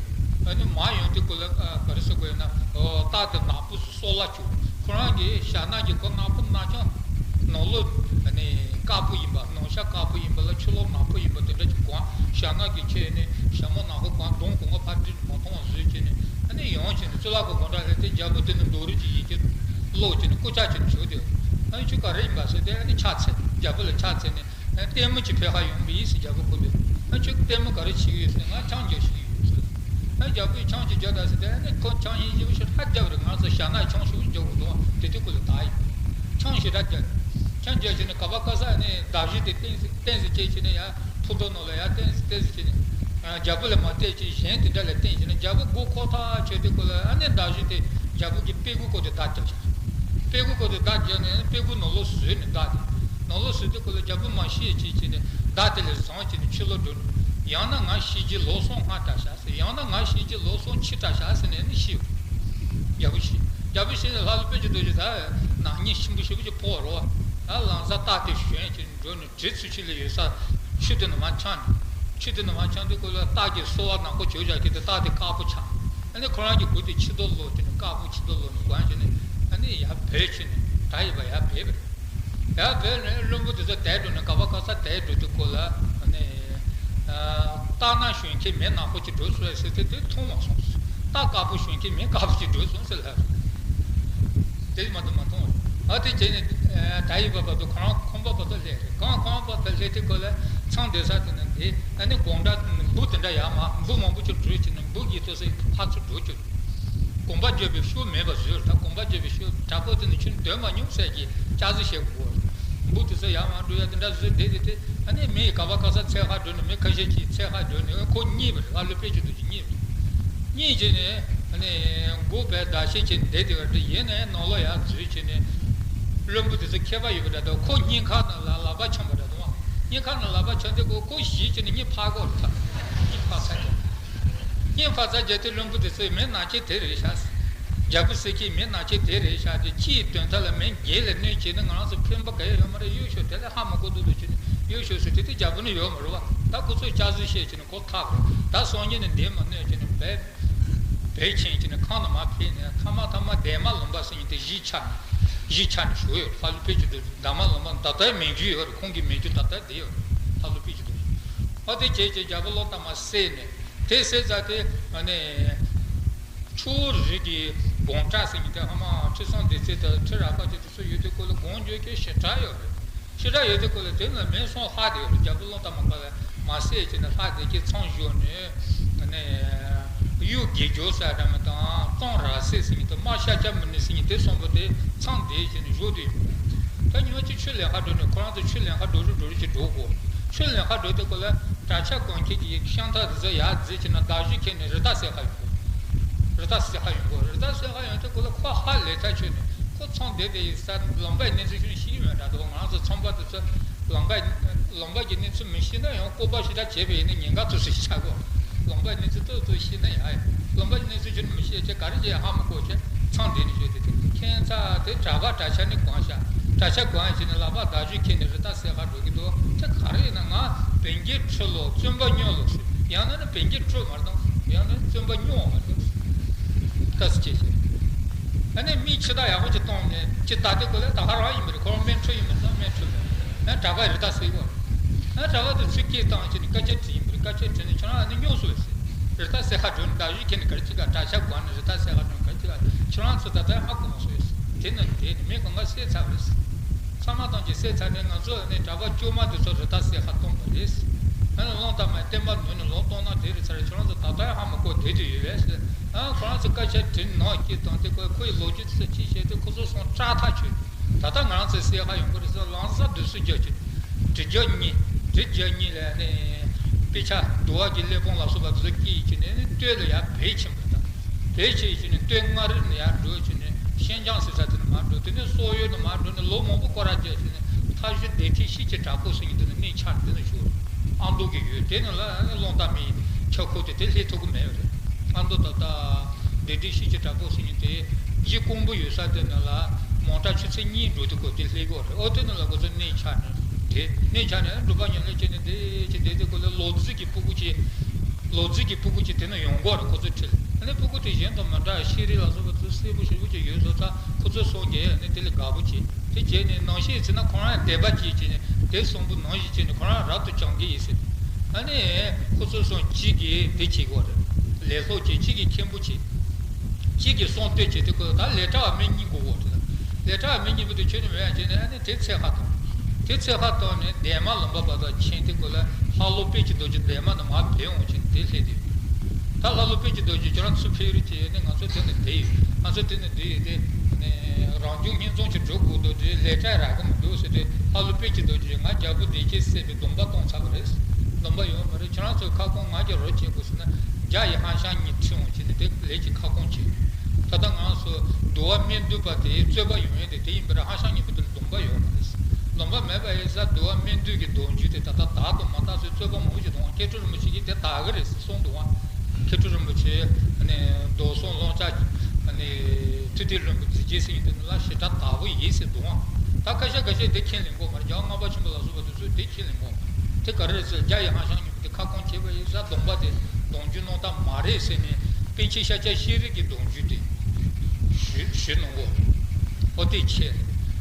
ཨ་ནི་མར་ཡོང་དུས་སྐོར་ལ་ཨ་ག་རེ་ཟེར་དགོས་ཡོད་ན། ཨོ་རྟ་དེ་ནག་པོ་སོ་ལ་བཅུག་ཁོ་རང་གི་ཞྭ་ནག་གི་གོ་ནག་པོ་ནག་ཆང་། ནང་ལོགས་ཨ་ནི་དཀར་པོ་ཡིན་པ། ནང་ཤ་དཀར་པོ་ཡིན་པ་ལ་ཕྱི་ལོགས་ནག་པོ་ཡིན་པ་དེ་འདྲ་ཅིག་གོན། ཞྭ་ནག་གི་ཆས་ནི་ཞྭ་མོ་ནག་པོ་གོན། གདོང་གོང་མ་ཕར་བསྒྲིལ་ནས་མ་མཐོང་བ་བཟོས་བྱས་ནས་ཨ་ནི་ཡོང་བྱས་ནས་གཙུག་ལག་ཁང་སྒོ་འགྲམ་སླེབས་ཏེ་རྒྱལ་པོ་དེ་ནི་རྡོ་རིང་གི་ཡི་གེ་ཀློག་བྱས་ནས་སྐུ་ལྕགས་བྱས་ནས་བྱོན་ཏེ། ཨ་ནི་ཁྱོད་ག་རེ་ཡིན་པ་ཟེར་ཏེ་ཨ་ནི་ཕྱག་འཚལ། རྒྱལ་པོ་ལ་ཕྱག་འཚལ་ནས། ཨ་ལྟད་མོ་ཅིག་ཕེབས་ཧ་ཡོང་བ་ཡིན་ཟེར། རྒྱལ་པོ་ཁོ་ལ། ཨ་ཁྱོད་ལྟད་མོ་ག་རེ་བྱེད་ཀྱི་ཡོད་ཟེར། ང་ཆང་རྒྱག་ཤེས་ཀྱི་ཡོད་ཟེར། ཨ་རྒྱལ་པོས་ཆང་ཅིག་རྒྱག་དང་ཟེར་ཏེ་ཨ་ནི་ཁོ་ཆང་ཡིན་ཞེ་པོ་ཞེ་དྲག་རྒྱག་པ་རེད། ང་ཚོ་ཞྭ་ནག་ཆང་ཞེ་པོ་རྒྱག་དགོས་འདུག་དེ་དུས་ཁོ་ལ་བདག་ཡིན། ཆང་ཞེ་དྲག་རྒྱག་ཆང་རྒྱག་བྱས་ནས་ག་པ་ག་ས་ནས་མདའ་གཞུ་དེ་བསྟན་ཟེར་བསྟན་ཟེར་བྱས་བྱས་ནས་ཡར་ཕུ་རྡོ་ནང་ལ་ཡར་བསྟན་ཟེར་བསྟན་ཟེར་བྱས་ནས། ཨ་རྒྱལ་པོ་ལ་མ་བལྟས་ཅིག་གཞན་དེ་འདྲ་ལ་བསྟན་བྱས་ནས་རྒྱལ་པོ་མགོ་འཁོར་ཐག་ཆོད་དུས་སྐོར་ལ་ཨ་ནི་མདའ་གཞུ་དེ་རྒྱལ་པོ་གི་དཔེ་སྐུ་སྐོར་དེ་བདའ་རྒྱག་བྱས། དཔེ་སྐུ་སྐོར་དེ་བདའ་རྒྱག་ནས་དཔེ་སྐུ་ནང་ལོགས་བཟོས་ནས་བདའ་དེ། ནང་ལོགས་བཟོས་དུས་སྐོར་ལ་རྒྱལ་པོ་མ་ཤེས་ཅིག་བྱས་ནས་མདའ་དེ་ལས་བཟུང་བྱས་ནས་ཕྱི་ལོགས་འགྲོ་ནས། ཡང་ན་ང་ཤི་རྗེས་ལོ་གསུམ་སྔ་དྲགས་ཤག་ཟེར། ཡང་ན་ང་ཤི་རྗེས་ལོ་གསུམ་ཕྱི་དྲགས་ཤག་ཟེར་ནས་ནི་ཤི་ཡོད། རྒྱལ་པོ་ཤི། རྒྱལ་པོ་ཤི་ནས་ལྷ་ཀླུ་དཔལ་གྱི་རྡོ་རྗེ་ད་ནག་ཉེས་ཆེན་པོ་ཞེ་པོ་ཅིག་ཕོག་རོ། ད་ལམ་སང་རྟ་དེ་ཞོན་བྱས་ནས་འགྲོ་ནས་གྲི་ཚུར་ཕྱི་ལ་ཡོད་ས་ཆུ་དེ་ནས་མར་འཕྱང་ནས། ཆུ་དེ་ནས་མར་འཕྱང་དུས་སྐོར་ལ་རྟ་གི་སོ་བ་ནག་པོ་བྱོས་བཞག་གི་དེ་རྟ་དེ་དཀར་པོ་ཆགས། ཨ་ནི་ཁོ་རང་གི་མགོ་དེ་ཕྱི་དོ་ལོག་བྱས་ནས་དཀར་པོ་ཕྱི་དོ་ལོག་ནས་གོན་བྱས་ནས་ཨ་ནི་ཡར་བྲོས་བྱས་ནས་ད་ཡིན་པ་ཡར་བྲོས་པ་རེད། ཡར་བྲོས་ནས་བློན་པོ་དེ་ཚོ་དལ་འགྲོ་ནས་ག་པ་ག་ས་དལ་འགྲོ་དུས་སྐོར་ལ་ཨ་ནི། རྟ་ནག་ཞོན་མཁན་མི་ནག་པོ་ཅིག་འགྲོ་སོང་ཟེར་ཏེ་དེ་མཐོང་བ་སོང་། རྟ་དཀར་པོ་ཞོན་མཁན་མི་དཀར་པོ་ཅིག་འགྲོ་སོང་ཟེར་ལབ། དེ་མ་གཏོགས་མ་མཐོང་བ་རེད། ཨ་དེ་བྱས་ནས་ད་ཡིན་པ་བར་དུ་ཁོ་རང་ཁང་པ་བར་དུ་སླེབས་རེད། གང་ཁང་པ་བར་དུ་སླེབས་དུས་སྐོར་ལ་མཚམས་སྡོད་ས་དེ་ནས་འདི་ཨ་ནི་དགོང་དག་འབུ་དེ་འདྲ་ཡར་མར་འབུ་མང་པོ་ཅིག་འགྲོས་བྱས་ནས་འབུ་གི་ཐོག་སེ་ཕར་ཚུར་འགྲོ་བཅུག་གོམ་པ་བརྗོད་པའི་ཤུགས་མེད་པ་བཟོས། ད་གོམ་པ་བརྗོད་པའི་ཤུགས་དྲག་པོ་དེ་ནི་ཁྱོད་སྡོད་མ་མྱོང་ཟེར་གྱི་ལྕགས་རྩི་བཤད་དགོས། འབུ་དེ་ཚོ་ཡར་མར་འགྲོ་ཡ་དེ་འདྲ་བཟོས་བསྡད་དེ་དེ་ཨ་ནི་མི་ཡི་ག་པ་ག་ས་འཚོལ་ག་འགྲོ་ནས་མི་ཁ་ཤས་ཀྱིས་འཚོལ་ག་འགྲོ་ནས་ཁོ་རྙེད་པ་རེད། ལྷ་ཀླུ་དཔལ་གྱི་རྡོ་རྗེ་རྙེད་པ་རེད། རྙེད་བྱས་ནས་ཨ་ནི་མགོ་བོས་བརྡབ་ཤིག་བྱས་བསྡད་དེ་བ་འདྲ་ཡིན་ནའི་ནང་ལོགས་ཡར་འཛུལ་བྱས་ནས་བློན་པོ་དེ་ཚོ་མཁས་པ་ཡོད་པ་འདྲ་འདུག་ཁོ་སྙིང་ཁ་ནང་ལ་ལག་པ་འཆང་པ་འདྲ་འདུག་སྙིང་ཁ་ནང་ལག་པ་འཆང་དུས་ཁོ་ཁོ་ཞེད་བྱས་ནས་གཉིད་ཕར་གོ་རེད། ད་གཉིད་ཕར་ཚར་གྱི། གཉིད་ཕར་ཚར་རྒྱུ་དེ་བློན་པོ་དེ་ཚོས་མི་ནག་ཅན་དེ་རེད་ཤག་རྒྱལ་པོ་ཟེར་གྱི་མི་ནག་ཅན་དེ་རེད་ཤག་དེ་ཕྱིའི་དོན་དག་ལ་མི་སྒེར་ལ་གནོད་བྱས་ན་ང་རང་ཚོ་ཕན་པ་ག་ཡང་ཡོད་མ་རེད། གཡོ་ཞོར་དེ་ལ་ཧ་མ་གོ་འདུག་འདུག་བྱས་ནས་གཡོ་ཞོར་ཟེར་དེ་དེ་རྒྱལ་པོ་ནི་ཡོད་མ་རེད་བ། ད་ཁོ་ཚོས་སྐྱག་རྫུན་བཤད་བྱས་ནས་ཁོ་ཐག་རེད། ད་སང་ཉིན་ནས་འདི་མ་གནོད་བྱས་ནས་བས། བས་ཕྱིན་བྱས་ནས་ཁང་ནང་མར་ཕེབས་ནས་ཐ་མ་ཐ་མ་འདན་མ་ལུང་པ་ཟེར་མཁན་དེ་གཞིས་ཆགས་ནས་གཞིས་ཆགས་ནས་བཞུགས་ཡོད། ལྷ་ཀླུ་དཔལ་གྱི་རྡོ་རྗེ་འདན་མ་ལུང་པ་ད་ལྟའི་མི་རྒྱུད་ཡོད་རེད། ཁོང་གི་མི་རྒྱུད་ད་ལྟ་བསྡད་ཡོད་རེད། ལྷ་ཀླུ་དཔལ་གྱི་རྡོ་རྗེ། ཨ་དེ་བྱས་བྱས་རྒྱལ་པོ་ཀླུ་ཐང་མ་བསད་ནས་དེ་བསད་ཚར་དེ་ཨ་ནི་ཆུ་བོ་རི་གི་སྒང་བྲག་ཟེར་མཁན་དེ་ཨ་མ་ཁྲི་སྲོང་ལྡེ་བཙན་དང་ཁྲི་རལ་པ་ཅན་དེ་ཚོ་ཡོད་དུས་སྐོར་ལ་སྒང་འགྱོ་མཁན་ཞེ་དྲག་ཡོད་རེད། ཞེ་དྲག་ཡོད་དུས་སྐོར་ལ་དེ་ནས་མི་སོང་ལྷག་བསྡད་ཡོད་རེད། རྒྱལ་པོ་ཀླུ་ཐང་མ་ཁ་ལ་མ་བསད་བྱས་ནས་ལྷག་བསྡད་ཀྱི་མཚམས་བཞག་ནས་ནས་གཡུ་དགེ་སྦྱོར་ཟེར་འདྲ་མི་དང་གཙང་ར་སེ་ཟེར་མཁན་དང་རྨ་ཤཱཀྱ་མུ་ནེ་ཟེར་མཁན་དེ་གསུམ་པོ་དེ་མཚམས་བསྡད་བྱས་ནས་བཞུགས་བསྡད་ཡོད་རེད། ད་ཉི་མ་གཅིག་ཆུ་ལེན་ག་འགྲོ་ནས་ཁོ་རང་ཚོ་ཆུ་ལེན་ག་འགྲོ་རུ་འགྲོ་རུ་ཅིག་འགྲོ་དགོས། ཆུ་ལེན་ག་འགྲོ་དུས་སྐོར་ལ་གྲྭ་ཤག་གོན་མཁན་གྱི་ཤམ་ཐབས་དེ་ཚོ་ཡར་འཛེགས་བྱས་ནས་མདའ་གཞུ་ཁྱེར་ནས་རི་དྭགས་བསད་ག་ཡོང་གི། རི་དྭགས་བསད་ག་ཡོང་གི། རི་དྭགས་བསད་ག་ཡོང་དུས་སྐོར་ལ་ཁོ་ཧ་ལས་ཐག་ཆོད་ནས་ཁོ་མཚམས་བསྡད་དེ་ཡིན་ས་ལུང་པའི་གནས་ཚུལ་ཤུགས་ཤིག་མེད་འདྲ་འདུག་ང་ཚོ་ཚོང་པ་དེ་ཚོ་ལུང་པ་ལུང་པ་གི་གནས་ཚུལ་མི་ཤེས་ན་ཡང་ལྐུགས་པ་ཞེ་དྲག་བྱས་པ་ཡིན་ན་ཉེན་ཁ་ཐུག་སྲིད་ཆགས་གོ། ལུང་པའི་གནས་ཚུལ་ཏོག་ཏོག་ཤེས་ན་ཡང་ལུང་པའི་གནས་ཚུལ་ཁྱོན་ནས་མི་ཤེས་ཅེས་ག་རེ་བྱས་ཧ་མ་གོ་བྱས་མཚམས་འདི་ནས་བྱས་ཏེ་དེ་ཁྱད་མཚར་དེ་གྲྭ་པ་གྲྭ་ཤག་ནས་གང་ཤག་གྲྭ་ཤག་གང་བྱས་ནས་ལག་པ་མདའ་གཞུ་ཁྱེར་ནས་རི་དྭགས་བསད་ག་འགྲོ་གི་འདུག་དེ་ག་རེ་ཡིན་ན་ང་བན་རྒྱའི་ཁྲི་ལོ་བཙུན་པ་སྨྱོ་ལོ་ཟེར། ཡང་ན་ནི་བན་རྒྱའི་ཁྲི་མ་གཏོང་ཡང་ན་བཙུན་པ་སྨྱོ་བ་ཟེར། ད་སུ་བྱས་ཤེས། ཨ་ནི་མིག་ཕྱི་ཐག་ཡག་པོ་ཅིག་གཏོང་ནས་ཅི་ལྟ་དེ་ཁོ་ལ་ད་ག་རང་ཡིན་པ་རེད། ཁོ་རང་སྨན་ཁྲོད་ཡིན་པ་དང་སྨན་ཁྲོད་མེད། ཨ་གྲྭ་པ་རི་དྭགས་བསད་ཡོད་རེད། ཨ་གྲྭ་པ་དེ་ཚུར་སྐད་བཏང་བྱས་ནས་སྐད་ཆ་དྲིས་ཡིན་པ་རེད། སྐད་ཆ་དྲིས་ནས་ཁྱོད་རང་ཨ་ནི་སྨྱོ་སོང་བས་ཟེར། རི་དྭགས་བསད་ཁ་འགྲོ་ནས་མདའ་གཞུ་ཁྱེར་ནས་ག་རེ་བྱེད་ག། གྲྭ་ཤག་སྒང་ནས་རི་དྭགས་བསད་ཁ་འགྲོ་ནས་ག་རེ་བྱེད་ག། ཁྱོད་རང་ཚོ་ད་ལྟ་ཧ་གོ་མ་སོང་ཡོད། དེ་ནི་དེ་ནི་མི་གང་ག་བསད་ཚར་བ་རེད། ཚང་མ་ཐམས་ཅད་བསད་ཚར་ནས་ང་ཚོ་ནི་གྲྭ་པ་བཅོ་ལྔ་དེ་ཚོ་རི་དྭགས་བསད་ཁ་བཏང་བ་རེད། ཨ་ནི་གླང་དར་མ་བསྟན་པ་ནོར་ནས་ལོག་བཏང་ན་དེ་རེད་ཚར། ཁྱོད་རང་ཚོ་ད་ལྟ་ཧ་མ་གོ་བསྡད་དུ་ཡོད་པས། ཨ་ཁོ་རང་ཚོ་སྐད་ཆ་དྲིས་ནང་སྐྱེས་དང་དེ་ཁོ་ཁོ་ཡི་ལོ་རྒྱུས་ཚོ་ཅི་བཤད་དེ་ཁོ་ཚོ་སོང་སྐྲག་ཐག་ཆོད། ད་ལྟ་ང་རང་ཚོའི་སྲས་ཁ་ཡོང་གི་རེད་ཟེར་ལམ་སང་བསྡུ་གསོལ་རྒྱག་ཅིག་གྲི་རྒྱབ་གཉིས། གྲི་རྒྱབ་གཉིས་ལ་ནི་དཔེ་ཆ་འདུལ་བ་གི་གླེགས་བམ་ལ་སོགས་པ་དེ་ཚོ་སྐྱེལ་ཡིན་ཅིག་ནས་ནི་སྟོད་ལ་ཡར་བེད་ཕྱིན་པ་དང་། བེད་ཕྱིན་ཅིག་ནས་སྟོད་མངའ་རིས་ནས་ཡར་འགྲོ་ཅིག་ནས་ཤིན་ཅང་ཟེར་ས་དེ་ནས་མར་འགྲོ། དེ་ནས་སོག་ཡུལ་ནས་མར་འགྲོ་ནས་ལོ་མང་པོ་སྐོར་ར་རྒྱག་ཅིག་ནས་མཐའ་གཞུག་བདེ་ཐེག་ཤེལ་གྱི་བྲག་ཕུག་ཟེར་མཁན་དེ་ནས་གནས་འཆའ་ནས་དེ་ནས་བཞུགས། ཨ་མདོ་གི་ཡུལ་དེ་ནས་ལ་གླང་དར་མའི་ཆག་སྒོ་དེ་དེ་སླེབས་ཐུབ་ཀྱི་མེད་པ་རེད། ཨ་མདོ་ད་ལྟ་བདེ་ཐེག་ཤེལ་གྱི་བྲག་ཕུག་ཟེར་མཁན་དེ་གཞི་ཀོང་པོ་ཡོད་ས་དེ་ནས་ལ་མོན་ཊ་ཆུ་ཚོད་གཉིས་འགྲོ་དུས་སྐོར་དེ་སླེབས་ཀྱི་ཡོད་རེད། ཨོ་དེ་ནས་ལ་ཁོ་ཚོ་གནས་འཆའ་ནས་དེ་གནས་འཆའ་ནས་སྒྲུབ་པ་ཉམས་ལེན་བྱས་ནས་དེ་ཅི་བསྡད་དུས་སྐོར་ལ་ལོ་རྫིས་ཀྱི་ཕྲུ་གུ་ཅིག་ལོ་རྫིས་ཀྱི་ཕྲུ་གུ་ཅིག་དེ་ནས་ཡོང་གི་ཡོད་རེད། ཁོ་ཚོའི་འཁྲིས་ལ། ཨ་ནི་ཕྲུ་གུ་དེ་གཞན་དང་མི་འདྲ། ཤེས་རིག་ལ་སོགས་པ་ཚོ་གསལ་པོ་ཞེ་པོ་ཅིག་ཡོད་བཟོ་ཙང་ཁོ་ཚོ་སོང་རྒྱལ་ཡ་ནི་དེ་ལས་དགའ་པོ་བྱས། དེ་བྱས་ནས་ནང་བཤད་ཡིན་ན་ཁོ་རང་ཡང་དད་པ་སྐྱེས་བྱས་ནས་དེ་གསུམ་པོ་ནང་བཞིན་བྱས་ནས་ཁོ་རང་རབ་ཏུ་བྱུང་གི་ཡིན་ཟེར། ཨ་ནི་ཁོ་ཚོ་སོང་གཅིག་གིས་དེ་བྱེད་དགོས་རེད། ལས་སློབ་བྱེད། གཅིག་གིས་མཁན་པོ་བྱེད། གཅིག་གིས་གསུང་བསྟོད་བྱེད། དེ་ཁོ་ད་ལས་གྲྭ་བ་མི་གཉིས་དགོས་དགོས་རེད། ལས་གྲྭ་བ་མི་གཉིས་པོ་དེ་ཁྱོད་ནི་མེད་ཡ་བྱས་ནས་ཨ་ནི་དེ་ཚད་ཁ་བཏང་། དེ་ཚད་ཁ་བཏང་ནས་འདན་མ་ལུང་པ་བར་དུ་ཕྱིན། དེ་ཁོ་ལ་ལྷ་ཀླུ་དཔལ་གྱི་རྡོ་རྗེ་འདན་མ་ནས་མར་བུད་འོང་བྱས་ནས་དེ་སླེབས་དུས། ད་ལྷ་ཀླུ་དཔལ་གྱི་རྡོ་རྗེ་ཁྱོད་རང་ཚུར་ཕེབས་རོགས་བྱས་ནས་ང་ཚོ་དེ་ནས་བསྡད་ཡོད། ང་ཚོ་དེ་ནས་བསྡད་ཡོད་དེ། རང་བྱུང་བསྙེན་རྫོང་ཅིག་འགྲོ་དགོས་འདུག་དེ་ལས་གྲྭ་རག་གི་མི་འདུག་ཟེར་དུས་ལྷ་ཀླུ་དཔལ་གྱི་རྡོ་རྗེ་ང་རྒྱལ་པོ་བདེ་སྐྱིད་བསད་པའི་སྡོམ་པ་བཏང་ཚར་བ་རེད། སྡོམ་པ་ཡོད་མ་རེད། ཁྱོད་རང་ཚོའི་ཁ་སྐོང་ང་གིས་རོགས་བྱེད་དགོས་ཟེར་ན་རྒྱ་ཡི་ཧང་ཤང་གཉིས་ཁྲིད་འོང་བྱས་ནས་དེ་ལས་ཀྱི་ཁ་སྐོང་བྱས། ད་ལྟ་ང་ཚོ་འདུལ་བ་སྨིན་འདུས་པ་དེ་རྩོད་པ་ཡོང་ཡས་དེ་དེ་ཡིན་པར་ཧང་ཤང་གཉིས་པོ་དེ་ལ་སྡོམ་པ་ཡོད་མ་རེད། སྡོམ་པ་མེད་པ་ཡིན་ཙང་འདུལ་བ་སྨིན་འདུས་ཀྱི་མདོ་རྒྱུད་དེ་ད་ལྟ་དག་ཏུ་མ་དག་ཚོས་རྩོད་པ་མང་པོ་ཞིག་གཏོང་བ། མཁས་གྲུབ་རིན་པོ་ཆེ་གིས་དེ་དག་གི་རེད་ཟེར་གསུངས་འདུག་བ། མཁས་གྲུབ་རིན་པོ་ཆེ་ནི་མདོ་གསུམ་ཀློང་ཆ་ནི་ཐུབ་བསྟན་ལྷུན་པོ་མཛེས་རྒྱན་ཟེར་མཁན་དེ་ནི་ལ་ཞེ་དྲག་དག་པོ་ཡིན་ཟེར་འདུག་བ། ད་ཁ་ཤས་ཁ་ཤས་དེ་མཁྱེན་ལེན་གོ་མ་རེད། རྒྱལ་བ་ལྔ་པ་ཆེན་པོ་ལ་སོགས་པ་དེ་ཚོས་དེ་མཁྱེན་ལེན་གོ་མ་རེད། དེ་ག་རེ་རེད་ཟེར་རྒྱ་ཡི་ཧང་ཤང་གཉིས་པོ་དེ་ཁ་སྐོང་བྱས་པ་ཡིན་ཙང་སྡོམ་པ་དེ་སྡོམ་རྒྱུན་རྣམ་དག་མ་རེད་ཟེར་ནས་པཎ་ཆེན་ཤཱཀྱ་ཤྲཱི་རིའི་གི་སྡོམ་རྒྱུན་དེ་ཞུ་ཞུ་གནང་གོ། ཨོ་དེ་བྱས།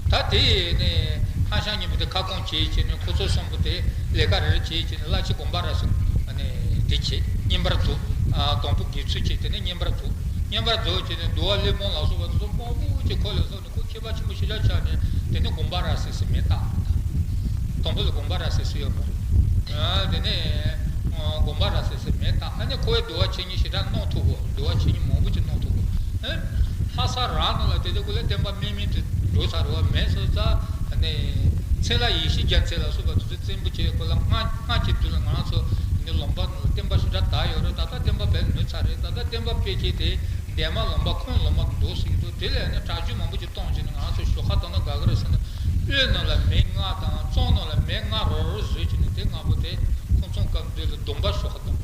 ད་དེ་ནས་ཧང་ཤང་གཉིས་པོ་དེ་ཁ་སྐོང་བྱས་བྱས་ནས་ཁོ་ཚོ་གསུམ་པོ་དེ་ལས་ཀ་རེ་རེ་བྱས་བྱས་ནས་བླ་ཕྱི་དགོངས་པ་རབ་གསལ་ནས་དེ་བྱས། བསྙེན་པར་རྫོགས། ཨ་དང་པོ་དགེ་ཚུལ་བྱས། དེ་ནས་བསྙེན་པར་རྫོགས། བསྙེན་པར་རྫོགས་བྱས་ནས་འདུལ་བ་གླེགས་བམ་ལ་སོགས་པ་དེ་ཚོ་མང་པོ་ཅིག་ཁོ་ལ་སོགས་ནས་ཁོ་མཁས་པ་ཆེན་པོ་ཞེ་དྲག་ཆགས་ནས་དེ་ནས་དགོངས་པ་རབ་གསལ་ཟེར་མིང་བཏགས། དང་པོ་ལ་དགོངས་པ་རབ་གསལ་ཟེར་ཡོད་མ་རེད། ཨ་དེ་ནས་ཨ་དགོངས་པ་རབ་གསལ་ཟེར་མིང་བཏགས། ཨ་ནི་ཁོ་བོས་འདུལ་བ་འཆད་ཉན་ཞེ་དྲག་གནང་ཐུབ་གོ། འདུལ་བ་འཆད་ཉན་མང་པོ་ཅིག་གནང་ཐུབ་གོ། ཨ་ལྷ་ས་རང་ནང་ལ་དེ་དུས་ཁོ་ལ་བསྟན་པ་སྨིན་སྨིན་དུ་འགྲོ་ཚར་བ་མེད་སོང་ཙང་ནས་མཚན་ལ་ཡེ་ཤེས་རྒྱལ་མཚན་ལ་སོགས་པ་དེ་ཚོ་བཙན་པོ་བྱས། ཁོ་ལ་སྔ་སྔ་གི་དུས་ལ་ང་རང་ཚོ་ནི་ལུང་པ་ནང་ལ་བསྟན་པ་ཞེ་དྲག་དར་ཡོད་རེད། ད་ལྟ་བསྟན་པ་བས་ནུབ་ཚར་རེད། ད་ལྟ་བསྟན་པ་སྤེལ་མཁན་དེ་འདན་མ་ལུང་པ་ཁོང་ལུང་པ་འདུག་ཟེར་གྱི་འདུག་དེ་ལས་ནི་གྲྭ་རྒྱུན་མང་པོ་ཅིག་བཏང་བྱས་ནས་ང་རང་ཚོ་ཞོགས་ཁ་བཏང་ན་དགའ་གི་རེད་ཟེར་ནས། དབུས་ནང་ལ་མི་ལྔ་དང་གཙང་ནང་ལ་མི་ལྔ་རོ་རོ་བཟོས་བྱས་ནས་དེ་ལྔ་པོ་དེ་ཁོང་ཚོ་སྐབས་འདི་ལ་སྡོམ་པ་ཞོགས་ཁ་བཏང་།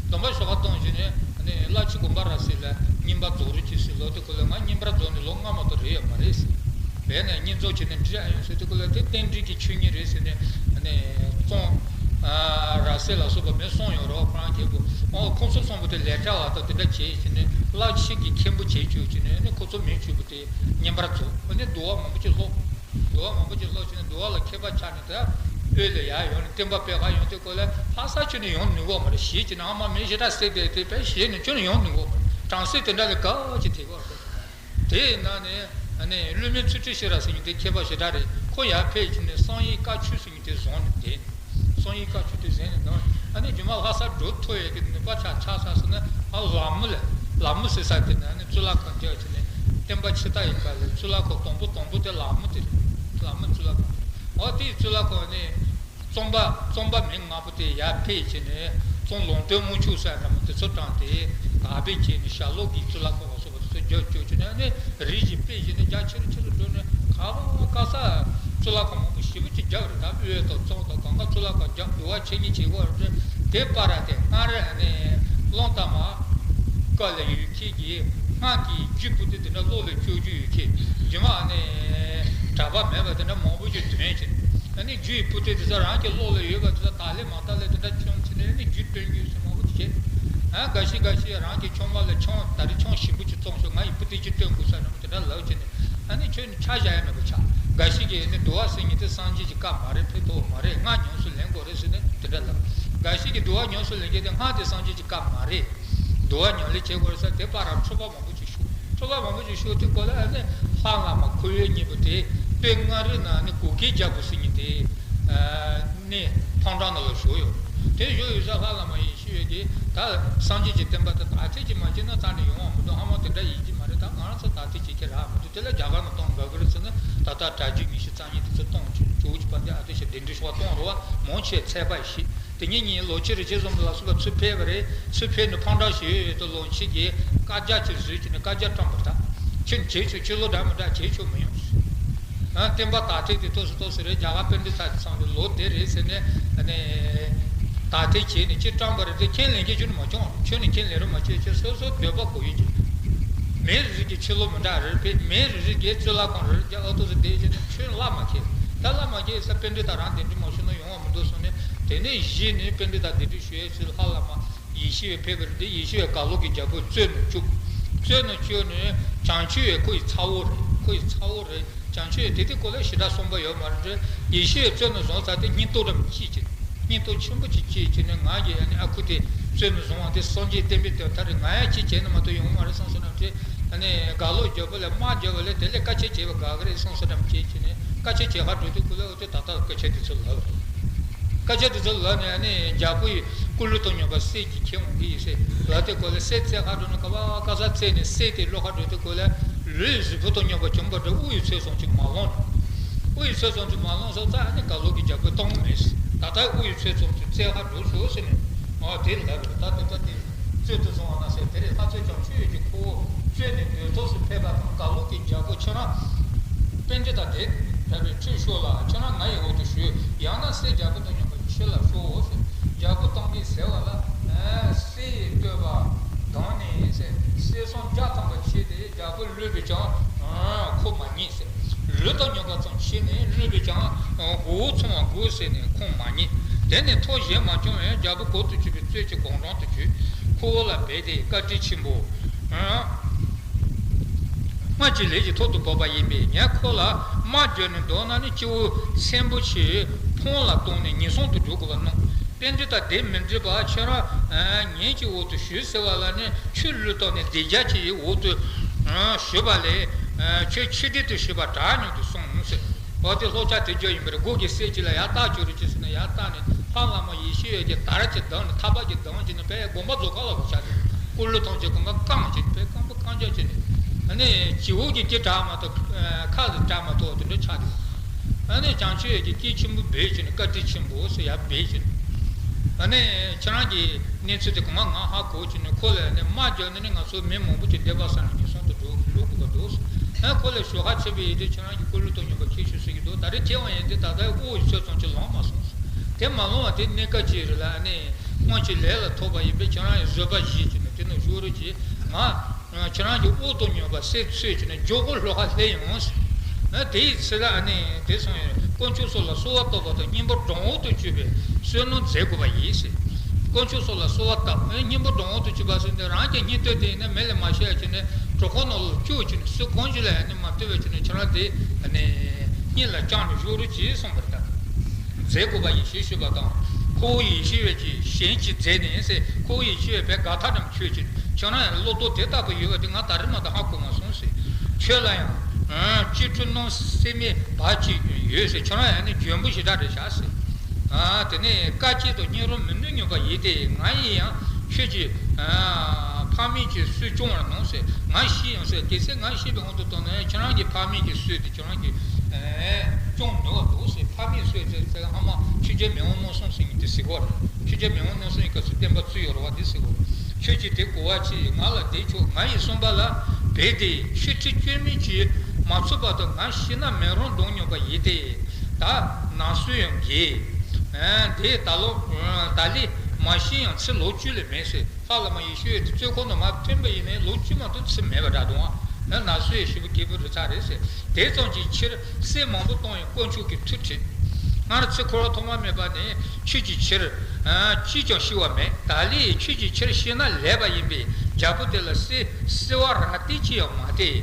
སྡོམ་པ་ཞོགས་ཁ་བཏང་བྱས་ནས་ནི་བླ་ཕྱི་དགོངས་པ་རབ་གསལ་ལ་བསྙེན་པར་རྫོགས་རོགས་གྱིས་ཟེར་ལོ། དེ་ཁོ་ལ་ང་བསྙེན་པར་རྫོགས་ནས་ལོ་ལྔ་མ་གཏོགས་རེད་ཡོད་མ་རེད་ཟེར། བས་ན་བསྙེན་རྫོགས་བྱས་ནས་འདྲི་ཨ་ཡོང་ཟེར། དེ་ཁོ་ལ་དེ་རྟེན་འབྲེལ་གྱི་ཆོས་ཉིད་རེད་ཟེར་ནས་ནི་གཙང་རབ་གསལ་ལ་སོགས་པ་མི་གསུམ་ཡོད་རེད་བ། ཁོ་རང་རྒྱལ་པོ། ཨོ་ཁོང་ཚོ་གསུམ་པོ་དེ་ལས་གྲྭ་བ་དང་དེ་འདྲ་བྱས་བྱས་ནས་བླ་ཕྱི་གི་མཁན་པོ་བྱས་བཅུག་བྱས་ནས་ནི་ཁོ་ཚོ་མི་བཅུ་པོ་དེ་བསྙེན་པར་རྫོགས། འོ་ནི་འདུལ་བ་མང་པོ་ཅིག་ཀློག་འདུལ་བ་མང་པོ་ཅིག་ཀློག་བྱས་ནས་འདུལ་བ་ལ་མཁས་པ་ཆགས་ནས་ད་བོད་ལ་ཡར་ཡོང་ནས་བསྟན་པ་སྤེལ་ག་ཡོང་དུས་སྐོར་ལ་ལྷ་ས་ཁྱོན་ནས་ཡོང་མི་དགོས་མ་རེད། གཞིས་ཀྱི་ནང་མ་མི་ཞེ་དྲག་བསད་བསྡད་དེ་བས་གཞིས་ནས་ཁྱོན་ནས་ཡོང་མི་དགོས་མ་རེད། གྲང་གསེབ་དེ་འདྲ་ལ་ག་ཅིག་དེ་གོ་རེད། དེའི་ནང་ནས་ཨ་ནི་བློན་མོ་ཚུལ་ཁྲིམས་ཤེས་རབ་ཟེར་མཁན་དེ་མཁས་པ་ཞེ་དྲག་རེད། ཁོ་ཡར་ཕེབས་བྱས་ནས་བསམ་ཡས་བཀའ་ཆོས་ཟེར་མཁན་དེ་བཟུང་ནས་བསྡད། བསམ་ཡས་བཀའ་ཆོས་དེ་ཟིན་ནས་འདུག་ཨ་ནི་རྗེས་མ་ལྷ་ས་འགྲོ་ཐུབ་ཡས་ཀྱི་ནུས་པ་ཆགས་ཆགས་ས་ཟེར་ན། ཨ་ལ་མོ་ལ་ལ་མོ་ཟེར་ས་དེ་ནས་ཨ་ནི་གཙུག་ལག་ཁང་རྒྱག་བྱས་ནས་བསྟན་པ་ཕྱི་དར་ཡིན་པ་ལས་གཙུག་ལག་ཁང་དང་པོ་དང་པོ་དེ་ལ་མོ་དེ་རེད། ལ་མོ་གཙུག་ལག་ཁང་། འོ་དེའི་གཙུག་ལག་ཁང་ནས་རྩོམ་པ་རྩོམ་པ་མི་ལྔ་པོ་དེ་ཡར་ཕེབས་བྱས་ནས་རྩོམ་ལུང་སྟོན་དབང་ཕྱུག་ཟེར་འདྲ་མོ་དེ་ཚོ་དྲངས་ཏེ་དར་སྤེལ་བྱས་ནས་ཞྭ་ལོ་གི་གཙུག་ལག་ཁང་བ་སོགས་པ་དེ་ཚོ་རྒྱབ་སྐྱོར་བྱས་ནས་ཨ་ནི་རིགས་ཀྱི་དཔེ་བཞིན་དུ་རྒྱ་ཆེ་རུ་ཆེ་རུ་འགྲོ་ནས་ག་བ་ག་ས་གཙུག་ལག་ཁང་མང་པོ་ཞེ་པོ་ཅིག་བརྒྱབ་རེད། ད་དབུས་དང་གཙང་དང་གང་ག་གཙུག་ལག་ཁང་བརྒྱབ། འདུལ་བ་འཆད་ཉན་བྱེད་དགོས་རེད། དེ་པར་དེ་སྔར་ནས་གླང་དར་མ་བཀའ་ལ་ཡོད་མཁན་གྱི་སྔགས་ཀྱི་རྒྱུད་པོ་ཏི་དེ་འདྲ་བློ་ལ་བཅོལ་རྒྱུ་ཡོད་མཁན་རྗེས་མ་ནས་གྲྭ་པ་མེད་པ་དེ་འདྲ་མང་པོ་ཅིག་ཐོན་ཕྱིན། ཨ་ནི་རྒྱུད་ཀྱི་པོ་ཏི་དེ་ཚོ་རང་གི་བློ་ལ་ཡོད་པ་དེ་ཚོ་དག་ལས་མ་དག་ལས་དེ་འདྲ་བྱུང་ཕྱིན་ནས་ཨ་ནི་རྒྱུད་སྟོན་རྒྱུ་ཟེར་མང་པོ་ཅིག་བྱས། ཨ་འགའ་ཞིག་འགའ་ཞིག་རང་གི་ཆུང་མ་ལ་ཆུང་ད་རེས་ཆུང་ཞིམ་པོ་ཅིག་བཙོང་ཤོག་ང་ཡི་པོ་ཏི་ཅིག་སྟོན་དགོས་ས་འདྲ་མོ་དེ་འདྲ་ལབ་བྱས་ནས་ཨ་ནི་ཁྱོད་ནི་ཆ་བཞག་ཡ་མེད་པ་ཆགས། འགའ་ཞིག་གིས་ནི་འདུལ་བ་ཟེར་མཁན་དེ་སངས་རྒྱས་ཀྱི་བཀའ་མ་རེད། ཕན་ཐོགས་མ་རེད། སྔགས་ཉམས་སུ་ ལེན་དགོས་རེད་ཟེར་ནས་དེ་འདྲ་ལབ། འགའ་ཞིག་གིས་འདུལ་བ་ཉམས་སུ་ལེན་མཁན་དེ་སྔགས་དེ་སངས་རྒྱས་ཀྱི་བཀའ་མ་རེད། འདུལ་བ་ཉམས་ལེན་བྱེད་དགོས་རེད་ཟེར་དེ་བར་ལ་འཁྲུལ་པ་མང་པོ་ཅིག་ཤོད། འཁྲུལ་པ་མང་པོ་ཅིག་ཤོད་དུས་སྐོར་ལ་ཨ་ནི་ལྷ་བླ་མ་ཁོ་བོའི་སྙིང་པོ་དེ་དཔེ་ལྔ་རིག་ནང་ནས་གུ་གེ་རྒྱལ་པོ་ཟེར་མཁན་དེ་ནས་ཕང་བྲང་ནང་ལ་བཞུགས་ཡོད། དེ་བཞུགས་ཡོད་ས་ལྷ་བླ་མ་ཡེ་ཤེས་འོད་ཀྱིས་ད་སངས་རྒྱས་ཀྱི་བསྟན་པ་དེ་དག་ཐེར་གྱིས་མ་བྱས་ན་རྩ་ནས་ཡོང་བ་མི་འདུག་ཧ་མ་དེ་འདྲ་ཡིན་གྱི་མ་རེད། ད་ང་རང་ཚོ་དག་ཐེར་བྱེད་ཀྱི་རག་མི་འདུག་དེ་ལ་རྒྱ་གར་ནང་གཏོང་དགའ་གི་རེད་ཟེར་ནས་ད་ལྟ་གྲྭ་རྒྱུན་ཉི་ཤུ་རྩ་གཉིས་དེ་ཚོ་གཏོང་བྱུང་བྱུང་བྱས་པ་འདི་ཨ་ཏི་ཤ་དེ་འདྲའི་ཤོག་གཏོང་རོགས་མང་ཆེ་ཚད་པ་ཞིག་དེ་ཉིད་ཉིད་ལོ་ཕྱི་རེ་ཕྱི་གསུམ་ལ་སོགས་པ་ཚུར་ཕེབས་པ་རེད། ཚུར་ཕེབས་ནས་ཕང་བྲང་ཞིག་ཡོད་ཡོད་དུ་ལོ་ཕྱི་གི་བཀའ་རྒྱ་ཅིག་བཟོས་ཀྱི་ནས་བཀའ་རྒྱ་བཀྲམ་པ་དང་། ཁྱོད་བྱེད་ཆོག་ཁྱོད་བློ་འདྲ་མི་འདྲ་བྱེད་ཆོག་མི་ཡོང་། ཨ་བསྟན་པ་དག་ཐེར་དེ་ཏོག་སུ་ཏོག་སུ་རེད། རྒྱ་གར་པཎྜི་ཏ་ཚང་གི་ལོ་དེ་རེད་ཟེར་ནས་ཨ་ནི་དག་ཐེར་བྱས་ནས་ཅི་བཀྲམ་པ་རེད། དེ་ཁས་ལེན་མཁན་ཁྱོད་ནི་མ་བྱུང་། ཁྱོད་ནི་ཁས་ལེན་རོགས་མ་བྱེད་ཅེས་སོ་སོའི་འདོད་པ་གོ་ཡོད་ཀྱི། མི་རེ་རེ་གི་ཕྱི་ལོགས་མི་འདྲ་རེ་རེ་ཕེབས། མི་རེ་རེ་གི་གཙུག་ལག་ཁང་རེ་རེ་རྒྱ་ཨ་ཏོག་ཙམ་བསྡད་བྱས་ནས་ཁྱོད་བླ་མ་ཁྱེད་ད་བླ་མ་ཁྱེད་ས་པཎྜི་ཏ་རང་དེ་འདྲ་མ་ཞུ་ན་ཡོང་བ་མི་འདུག་གསུངས་ནས་དེ་ནས་གཞི་ནས་པཎྜི་ཏ་དེ་འདྲ་ཞུ་ཡས་ཚུལ་ལྷ་བླ་མ་ཡེ་ཤེས་འོད་ཕེབས་པ་རེད། དེ་ཡེ་ཤེས་འོད་ག་ལོ་གི་རྒྱལ་པོ་རྩོད་ནས་བཅུག་རྩོད་ནས་བཅུག་ནས་བྱང་ཆུབ་འོད་ཁོ་ཡི་ཚ་བོ་རེད། ཁོ་ཡི་ཚ་བོ་རེད། བྱང་ཆུབ་འོད་དེ་དེ་ཁོ་ལ་ཞེ་དྲག་བསམ་པ་ཡོད་མ་རེད། ཡེ་ཤེས་འོད་རྩོད་ནས་བཟུང་ཚར་དེ་སྙིང་སྟོབས་འདྲ་མི་སྐྱེས་ཀྱི་སྙིང་སྟོབས་ཆེན་པོ་ཅིག་སྐྱེས་ཀྱི་ནས་ང་གི་ཨ་ནི་ཨ་ཁུ་དེ་རྩོད་ནས་བཟུང་བ་དེ་སངས་རྒྱས་བསྟན་པའི་དོན་དག་རེད། ང་ཡང་ཅི་བྱས་ན་མ་གཏོགས་ཡོང་མ་རེད་བསམ་སོང་ན་དེ་ཨ་ནི་ག་ལོ་རྒྱལ་པོ་ལ་དམག་རྒྱབ་པ་ལས་དེ་ལས་དཀའ་སྤྱད་བྱས་པ་དགའ་གི་རེད་བསམ་སོང་འདྲ་མི་སྐྱེས་ཀྱི་ནས་དཀའ་སྤྱད་བྱེད་ག་འགྲོ་དུས་ཁོ་ལ་འོ་དེ་ད་ལྟ་སྐད་ཆ་དེ་ཚོ་ལབ་རེད། སྐད་ཆ་དེ་ཚོ་ལབ་ནས་ཨ་ནི་རྒྱལ་པོ་ཡི་སྐུ་ལུས་དང་སྙོམས་པར་གསེར་གྱིས་ཁྱེར་འོང་གི་ཡིན་ཟེར་ལབ་དེ་ཁོ་ལ་གསེར་རྩེ་ཁ་འགྲོ་ནས་ཀ་བ་ཀ་ས་རྩེ་ནས་གསེར་དེ་བློ་ཁ་འགྲོ་དེ་ཁོ་ལ་ལུས་གཟུགས་པོ་དང་སྙོམས་པར་བྱུང་བ་འདྲ་དབུ་ཡི་ཚད་ཙམ་ཅིག་མ་ལོངས་ནས། དབུ་ཡི་ཚད་ཙམ་ཅིག་མ་ལོངས་སོང་ཙང་ཨ་ནི་ག་ལོ་གི་རྒྱལ་པོས་གཏོང་མེད་ཟེར། ད་ལྟ་དབུ་ཡི་ཚད་ཙམ་ཅིག་རྩེ་ཁ་འགྲོ་སོང་ཟེར་ནས་ཨ་དེ་ལབ་རེད། ད་དེ་ལྟ་དེ་རྩོད་དུ་སོང་བ་ན་ཟེར་དེ་རེད། ལྷ་རྩེ་བྱང་ཆུབ་འོད་ཀྱིས་ཁོ་བོ་རྩོད་ནས་འདོད་ཐོག་སུ་ཕེབས་པ་དང་ག་ལོ་གི་རྒྱལ་པོ་ཁྱེད་རང་པཎྜི་ཏ་དེ་བྲལ་བའི་ཁྲིད་ཤོག་ལ་ཁྱེད་རང་ང་ཡི་འོག་ཏུ་བཞུགས། ཡང་ན་གསེར་རྒྱལ་པོ་དང་མཉམ་པར་ཕྱི་ལ་ཤོག་ཟེར། རྒྱལ་པོ་སྟོན་པས་ཟེར་བ་ལ་གསེར་ཡི་བསྟོད་པ་གདངས་ནས་ཟེར། གསེར་སྲང་བརྒྱ་ཐམ་པ་ཕྱེ་སྟེ་རྒྱལ་པོ་བསླུས་པས་ཀྱང་ཁོ་མ་ཉན་ཟེར། ལུས་དང་སྙོམས་པ་ཙམ་ཕྱེ་ནས་བསླུས་པས་ཀྱང་མགོ་བོ་ཚང་བ་དགོས་ཟེར་ནས་ཁོང་མ་ཉན། དེ་ནས་ཐོ་བཞེས་མ་བྱུང་བས་རྒྱལ་པོ་གོ་ཏུ་ཆུད་པའི་རྩོད་ཀྱི་གོང་རང་དུ་གྱུར། ཁོ་བོ་ལ་འབད་དེ་བཀའ་དྲིན་ཆེན་པོ། སྔར་གྱི་ལས་ཀྱི་ཐོག་ཏུ་བབས་པ་ཡིན་པས་ངས་ཁོ་ལ་དམག་བརྒྱབ་ནས་བཟློག་ན་ནི་སྐྱེ་བོ་ཚན་པོ་ཆེ་ཕོངས་ལ་གཏོང་ནས་ངན་སོང་དུ་འགྲོ་དགོས་པར་སྣང་། པཎྜི་ཏ་དེ་མི་འགྲིག་པ་ཁྱེད་རང་ངེད་ཀྱི་འོག་ཏུ་བཞུགས་ཟེར་བ་ལ་ནི་ཁྱོད་བློས་བཏང་ནས་སྡིག་རྒྱག་གི་འོག་ཏུ་བཞུགས་པ་ལས་ཁྱོད་ཆོས་སྡེ་དུ་བཞུགས་པ་དྲག་སྙམ་དུ་གསུངས་ཟེར། འོ་དེ་ལྷོ་ཕྱོགས་དེ་རྒྱུ་ཡིན་པར་སྒོ་གི་གསེར་གྱི་ལ་ཡར་བཏགས་བཅུག་རེ་ཅི་ཟེར་ན་ཡར་བཏགས་ནས་ལྷ་བླ་མ་ཡེ་ཤེས་འོད་ཀྱི་དར་གྱི་གདངས་ནས་ཐག་པ་གི་གདངས་ཀྱི་ནི་པའི་དགོན་པ་རྫོགས་ཁ་ལ་བ་ཆགས་ཏེ་སྐུ་ལུས་ཐམས་ཅད་གོང་ཁ་བཀང་བྱས་ནས་པའི་རྐང་པ་བཀང་རྒྱག་བྱས་ནས་ཨ་ནི་སྤྱི་བོ་གི་སྐེ་བྲག་མ་གཏོགས་ཁ་ལ་བྲག་མ་གཏོགས་དེ་འདྲ་ཆགས་ཏེ་ཨ་ནི་བྱང་ཆུབ་འོད་ཀྱི་སྐད་ཆེན་པོ་འབོད་བྱས་ནས་བཀའ་དྲིན་ཆེན་པོ་ཟེར་ཡར་འབོད་བྱས་ནས་ཨ་ནི་ཁྱེད་རང་གི་གནས་ཚུལ་དེ་གོང་མ་ང་ཧ་གོ་བྱས་ནས་ཁོ་ལ་ནི་དམག་རྒྱག་ནས་ནི་ང་ཚོ་མི་མང་པོ་ཅིག་འདས་པ་ས་ནས་ངན་སོང་དུ་འགྲོ་འགྲོ་དགོས་པ་འདུག་ཨ་ཁོ་ལ་ཞོ་ཁ་ཆེ་བའི་ཡིན་དུས་ཁྱེད་རང་གི་སྐུ་ལུས་དང་མཉམ་པ་ཁྱེད་ཞུ་ཟེར་གྱི་འདུག་ད་རེས་ཁྱེད་འོང་ཡིན་དུས་ད་ལྟའི་དབུ་ཡི་ཚོད་ཙམ་ཅིག་ལོངས་མ་སོང་། དེ་མ་ལོངས་པ་དེ་གནས་སྐབས་ཅིག་རེད་ལ་ཨ་ནི་སྔོན་གྱི་ལས་ལ་ཐོགས་པ་ཡིན་པས་ཁྱེད་རང་ཡི་བཟོད་པ་བཞེས་ཀྱི་ནི་དེ་ནི་བཞུགས་རོགས་གྱིས། ང་ཁྱེད་རང་གི་དབུ་དང་མཉམ་པ་གསེར་འཚོས་ཀྱི་ནི་མགྱོགས་པོ་ལྷོ་ཁ་སླེབས་ཡོང་། དེ་ཡི་ཚེ་ལ་ཨ་ནི་དེ་སོང་ཡང་དཀོན་མཆོག་སོགས་ལ་གསོལ་བ་བཏབ་པ་དང་སྙིང་པོ་འབྲོང་འོག་ཏུ་གྱུར་པའི་བསོད་ནམས་མཛད་དགོས་པ་ཡིན་ཟེར། དཀོན་མཆོག་སོགས་ལ་གསོལ་བ་བཏབ་ཨེ་སྙིང་པོ་འབྲོང་འོག་ཏུ་གྱུར་པ་ཟེར་འདི་རང་གི་སྙིང་སྟོབས་དེ་ཡིན་ན་མེ་ལས་མ་ཤེས་ཡ་ཀྱི་ནི་གྲོད་ཁོག་ནང་ལ་བཅུག་ཀྱི་ནི་སུ་གང་ཞིག་ལ་ཡང་ནི་མ་ལྟོས་པའི་ཀྱི་ནི་ཁྱེད་རང་དེ་ཨ་ནི་སྙིང་ལ་བཅངས་ནས་བཞུགས་རོགས་གྱིས་གསུངས་པ་རེད་ད། མཛད་དགོས་པ་ཡིན་ཞེས་ཞུས་པ་དང་། ཁོ་བོ་ཡེ་ཤེས་འོད་ཀྱིས་གཞན་གྱིས་མཛད་ནས་ཟེར་ཁོ་བོ་ཡེ་ཤེས་འོད་པའི་དགའ་ཐག་རྣམས་ཆོད་ཅིང་ཁྱེད་རང་ཡང་བློ་རྟོག་དེ་ལྟ་བུ་ཡོད་པ་དེ་ང་ད་རེས་མ་གཏོགས་ཧ་གོ་མ་སོང་ཟེར། ཁྱོད་ལ་ཡང་སྐྱེ་འཁྲུལ་སྣང་སེམས་མེད་པ་ཅིག་ཡོད་ཟེར་ཁྱེད་རང་ཡང་ནི་འཇོན་པོ་ཞེ་དྲག་རེད་ཤག་ཟེར། དེ་ནས་དཀའ་སྤྱད་དང་སྙིང་རུས་མི་ནུས་སྙམ་པ་ཡིན་ཏེ་ང་ཡིས་ཡང་ཁྱོད་ཀྱི་ཕ་མེས་ཀྱི་སྲོལ་སྐྱོང་བར་གནང་ཟེར། ང་ཤི་ཡང་ཟེར་གལ་སྲིད་ང་ཤི་བའི་དབང་དུ་བཏང་ན་ཡང་ཁྱེད་རང་གི་ཕ་མེས་ཀྱི་སྲོལ་དེ་ཁྱེད་རང་གིས་སྐྱོང་ནུས་པ་འདུག་ཟེར། ཕ་མེས་སྲོལ་ཟེར་ཟེར་ཨ་མ་ཆོས་རྒྱལ་མེས་དབོན་རྣམ་གསུམ་ཟེར་མཁན་དེ་ཟེར་གོ་རེད། ཆོས་རྒྱལ་མེས་དབོན་རྣམ་གསུམ་ཡི་སྐབས་སུ་བསྟན་པ་བཙུགས་ཡོད་རེད་བ་དེ་ཟེར་གོ་རེད། ཁྱོད་ཀྱིས་དེ་གོ་བ་ཅི་ཡིན་ང་ལ་དེ་ཆོག་ང་ཡིས་གསུངས་པ་ལ་འབད་དེ་ཆོས་ཁྲིད་བཅོས་མིན་གྱིས་མ་ཚུགས་པ་དང་ང་ཤི་ན་མེ་རང་གདོང་སྙོམས་པ་ཡིན་ཏེ། ད་ན་སོས་ཡང་འགྱེལ། དེ་ད་ལོ་ད་ལི་མ་ཤི་ཡང་ཚེ་ལོ་བཅུ་ལས་མེད་ཟེར། ལྷ་བླ་མ་ཡེ་ཤེས་འོད་དེ་གཙོས་ཁོ་ན་མ་ཐོན་པ་ཡིན་ནའི་ལོ་བཅུ་མ་གཏོགས་ཚེ་མེད་པ་འདྲ་འདུག་ཨ། ན་སོས་ཞེ་པོ་སྐྱིད་པོ་རེད་ཚར་རེད་ཟེར། དེ་ཙམ་གྱི་ཕྱིར་གསེར་མང་པོ་གཏོང་ཡང་དཀོན་མཆོག་གི་མཐུ་ཁྲིད། སྔར་ཚེ་འཁོར་བ་ཐོག་མ་མེད་པ་ནས་ཁྱོད་ཀྱི་ཕྱིར་ཅིས་ཀྱང་ཤི་བ་མེད། ད་ལས་ཁྱོད་ཀྱི་ཕྱིར་ཤི་ན་ལེགས་པ་ཡིན་པས་རྒྱལ་པོ་དེ་ལ་གསེར་བསིལ་བ་རག་ཏེ་ཅི་ཡང་མ་སྟེར།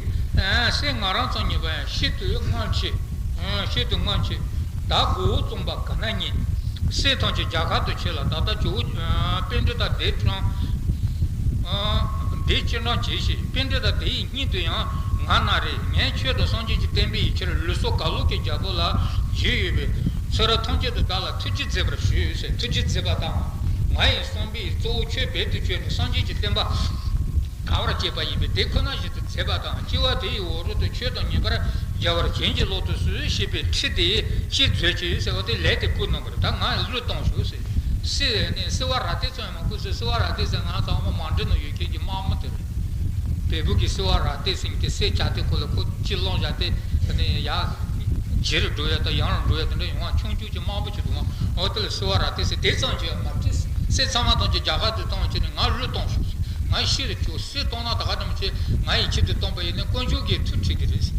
གསེར་ང་རང་ཙམ་ཉིད་པ་ཡང་ཤིན་ཏུ་སྔོན་ཆད། ཤིན་ཏུ་སྔོན་ཆད། ད་མགོ་བོ་བཙུམས་པ་ག་ན་རྙེད། སྲས་ཐམས་ཅད་རྒྱ་གར་དུ་ཆས་ལ། ད་ལྟ་ཇོ་བོ་ཨ་པཎྜི་ཏ་འདི་འཕྲང་ཨ་འདི་སྤྱན་དྲངས་བྱས་ཤིག། པཎྜི་ཏ་དེ་ཡི་སྙིང་དུ་ཡང་ང་ན་རེ། ངས་ཁྱོད་དང་སངས་རྒྱས་ཀྱི་བསྟན་པའི་ཡིད་ཆེས་ལུས་སྲོག་ག་ལོ་གི་རྒྱལ་པོ་ལ་བཞེས་ཡོད་པས། ཚེ་རབས་ཐམས་ཅད་དུ་བདག་ལ་ཐུགས་རྗེ་མཛད་པར་ཞུ་ཟེར། ཐུགས་རྗེ་མཛད་པ་དང་། ང་ཡི་བསམ་པའི་གཙོ་བོ་ཁྱོད་བེད་དུ་སྤྱོད་ནས་སངས་རྒྱས་ཀྱི་བསྟན་པ་དར་བར་བྱེད་པ་ཡིན་པས། དེ་ཁོ་ན་བཞིན་དུ་མཛད་པ་དང་། སྐྱེ་བ་དེ་ཡི་འོག་རོལ་དུ་ཁྱོད་དང་ངེས་པར་མཇལ་བར་བྱིན་གྱིས་རློབ་ཏུ་གསོལ་ཞེས་པའི་ཁྲིད་དེ་ཅིག་མཛོད་ཅིག་ཟེར་བ་དེ་ལས་དེ་བསྐུལ་གནང་བ་རེད། ད་ང་གླུ་གཏོང་ཤོག་ཟེར། སྲས་ནི་སྲས་པ་ར་ཏི་ཙམ་ཡང་མ་བསྐུལ་ཟེར། སྲས་པ་ར་ཏི་ཟེར་ང་ཚོ་ཨ་མ་མང་འདྲེན་ནང་ཡོད་མཁན་གྱི་དམག་མི་དེ་རེད། བལ་པོ་གི་སྲས་པ་ར་ཏི་ཟེར་མཁན་དེ་སྲས་བྱ་དེ་ཁོ་ལ་ཁོ་ཅི་སློང་བྱ་དེ་ནི་ཡ། རྗེ་རུ་འགྲོ་ཡ་དང་ཡང་རུ་འགྲོ་ཡ་དེ་འདྲ་ཡོང་བ་ཆུང་ཆུང་གི་དམག་དཔོན་ཅིག་འདུག་ཨང་། འོ་དེ་ལ་སྲས་པ་ར་ཏི་ཟེར། དེ་ཙམ་གྱིས་མ་ཁྲིད། སྲས་ཚང་མ་ཐམས་ཅད་རྒྱ་གར་དུ་བཏང་བྱས་ནས་ང་གླུ་གཏོང་ཤོག་ཟེར། ང་ཡི་ཤི་རུ་ཆུག། སྲས་གཏོང་ན་ད་ག་ཙམ་བྱས། ང་ཡི་ཆེད་དུ་གཏོང་པ་ཡིན་ན་དཀོན་མཆོག་གིས་ཐུགས་ཁྲིད་ཀྱི་རེད་ཟེར།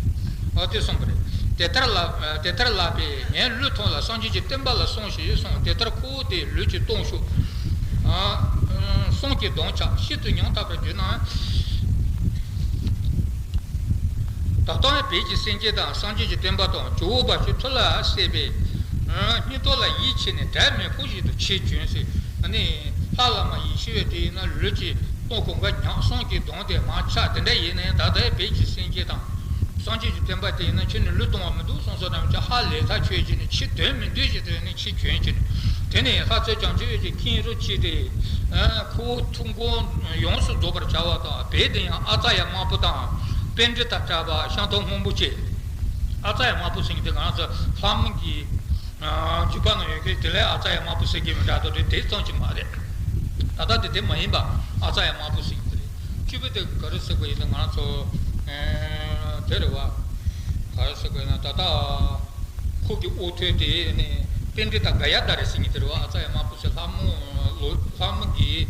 འོ་དེ་གསུངས་པ་རེད། དེ་ལྟར་ལབ། དེ་ལྟར་ལབ་པས་ངས་གླུ་ཐོངས་ལ་སངས་རྒྱས་ཀྱི་བསྟན་པ་ལ་སོང་ཞེས་གསུངས། དེ་ལྟར་ཁོ་བོ་དེ་ལུས་ཀྱིས་གཏོང་ཤོག། ཨ་གསུང་གི་གདངས་ཆགས་ཤིན་ཏུ་ཉམ་ཐག་པར་གྱུར་ན། ད་ལྟ་ཡང་བོད་ཀྱི་སེམས་ཅན་དང་སངས་རྒྱས་ཀྱི་བསྟན་པ་དང་ཇོ་བོ་དགའ་བྱེད་ཐུགས་ལ་སྲེད་པའི་སྙིང་སྟོབས་ལ་ཡིད་ཆེས་ནས་དགྲ་མེད་ཕུགས་བཞིན་དུ་ཆེས་བྱོན་ཟེར། ཨ་ནི་ལྷ་བླ་མ་ཡེ་ཤེས་དབང་དེ་ཡིན་ན་ལུས་ཀྱིས་གཏོང་གོང་ཁ་ཉག་གསུང་གི་གདངས་དེ་མར་ཆག། དེ་འདྲ་ཡིན་ན་ཡང་ད་ལྟ་ཡང་བོད་ཀྱི་སེམས་ཅན་དང་སངས་རྒྱས་ཀྱི་བསྟན་པ་དེ་ཡིན་ན་ཁྱོད་ནི་གླུ་གཏོང་བ་མི་འདུག་གསུངས་སོ། ནམ་ཅག་ཧ་ལས་ཐག་ཆོད་ཀྱི་ནི་ཆེས་དོན་མི་འདོད་ཀྱི་དོན་ནི་ཆེས་བྱོན་ཀྱི་ནི། དེ་ནས་ལྷ་རྩེ་བྱང་ཆུབ་འོད་ཀྱི་ཁེངས་རུ་ཆེ་སྟེ། ཁོ་བོ་ཐུགས་དགོངས་ཡོངས་སུ་རྫོགས་པར་བྱ་བ་དང་། བོད་དུ་ཡང་ཨ་ཙ་ཡ་དམར་པོ་དང་། པཎྜི་ཏ་གྲགས་པ་ཤམ་ཐབས་སྔོན་པོ་བཅས། ཨ་ཙ་ཡ་དམར་པོ་ཟེར་མཁན་དེ་ང་ཚོ་ལྷ་མོ་གི་རྒྱུད་པ་ནང་ཡོད་མཁན་དེ་ལ་ཨ་ཙ་ཡ་དམར་པོ་ཟེར་གྱི་མི་འདྲ་དོ། དེ་དེ་ཙམ་གྱིས་མ་རེད། ད་ལྟ་དེ་དེ་མ་ཡིན་པ་ཨ་ཙ་ཡ་དམར་པོ་ཟེར་གྱི་དེ་རེད། གཅིག་པུ་དེ་ག་རེ་ཟེར་དགོས་ཡིན་ན་ང་ཚོ་དེ་རེད་བ། ག་རེ་ཟེར་དགོས་ཡིན་ན་ད་ལྟ། ཁོ་གི་དབུ་ཐོད་དེ་ནི་པཎྜི་ཏ་ག་ཡ་དྷ་ར་ཟེར་མཁན་དེ་རེད་བ། ཨ་ཙ་ཡ་དམར་པོ་ཟེར་ལྷ་མོ་ལོ་ལྷ་མོ་གི་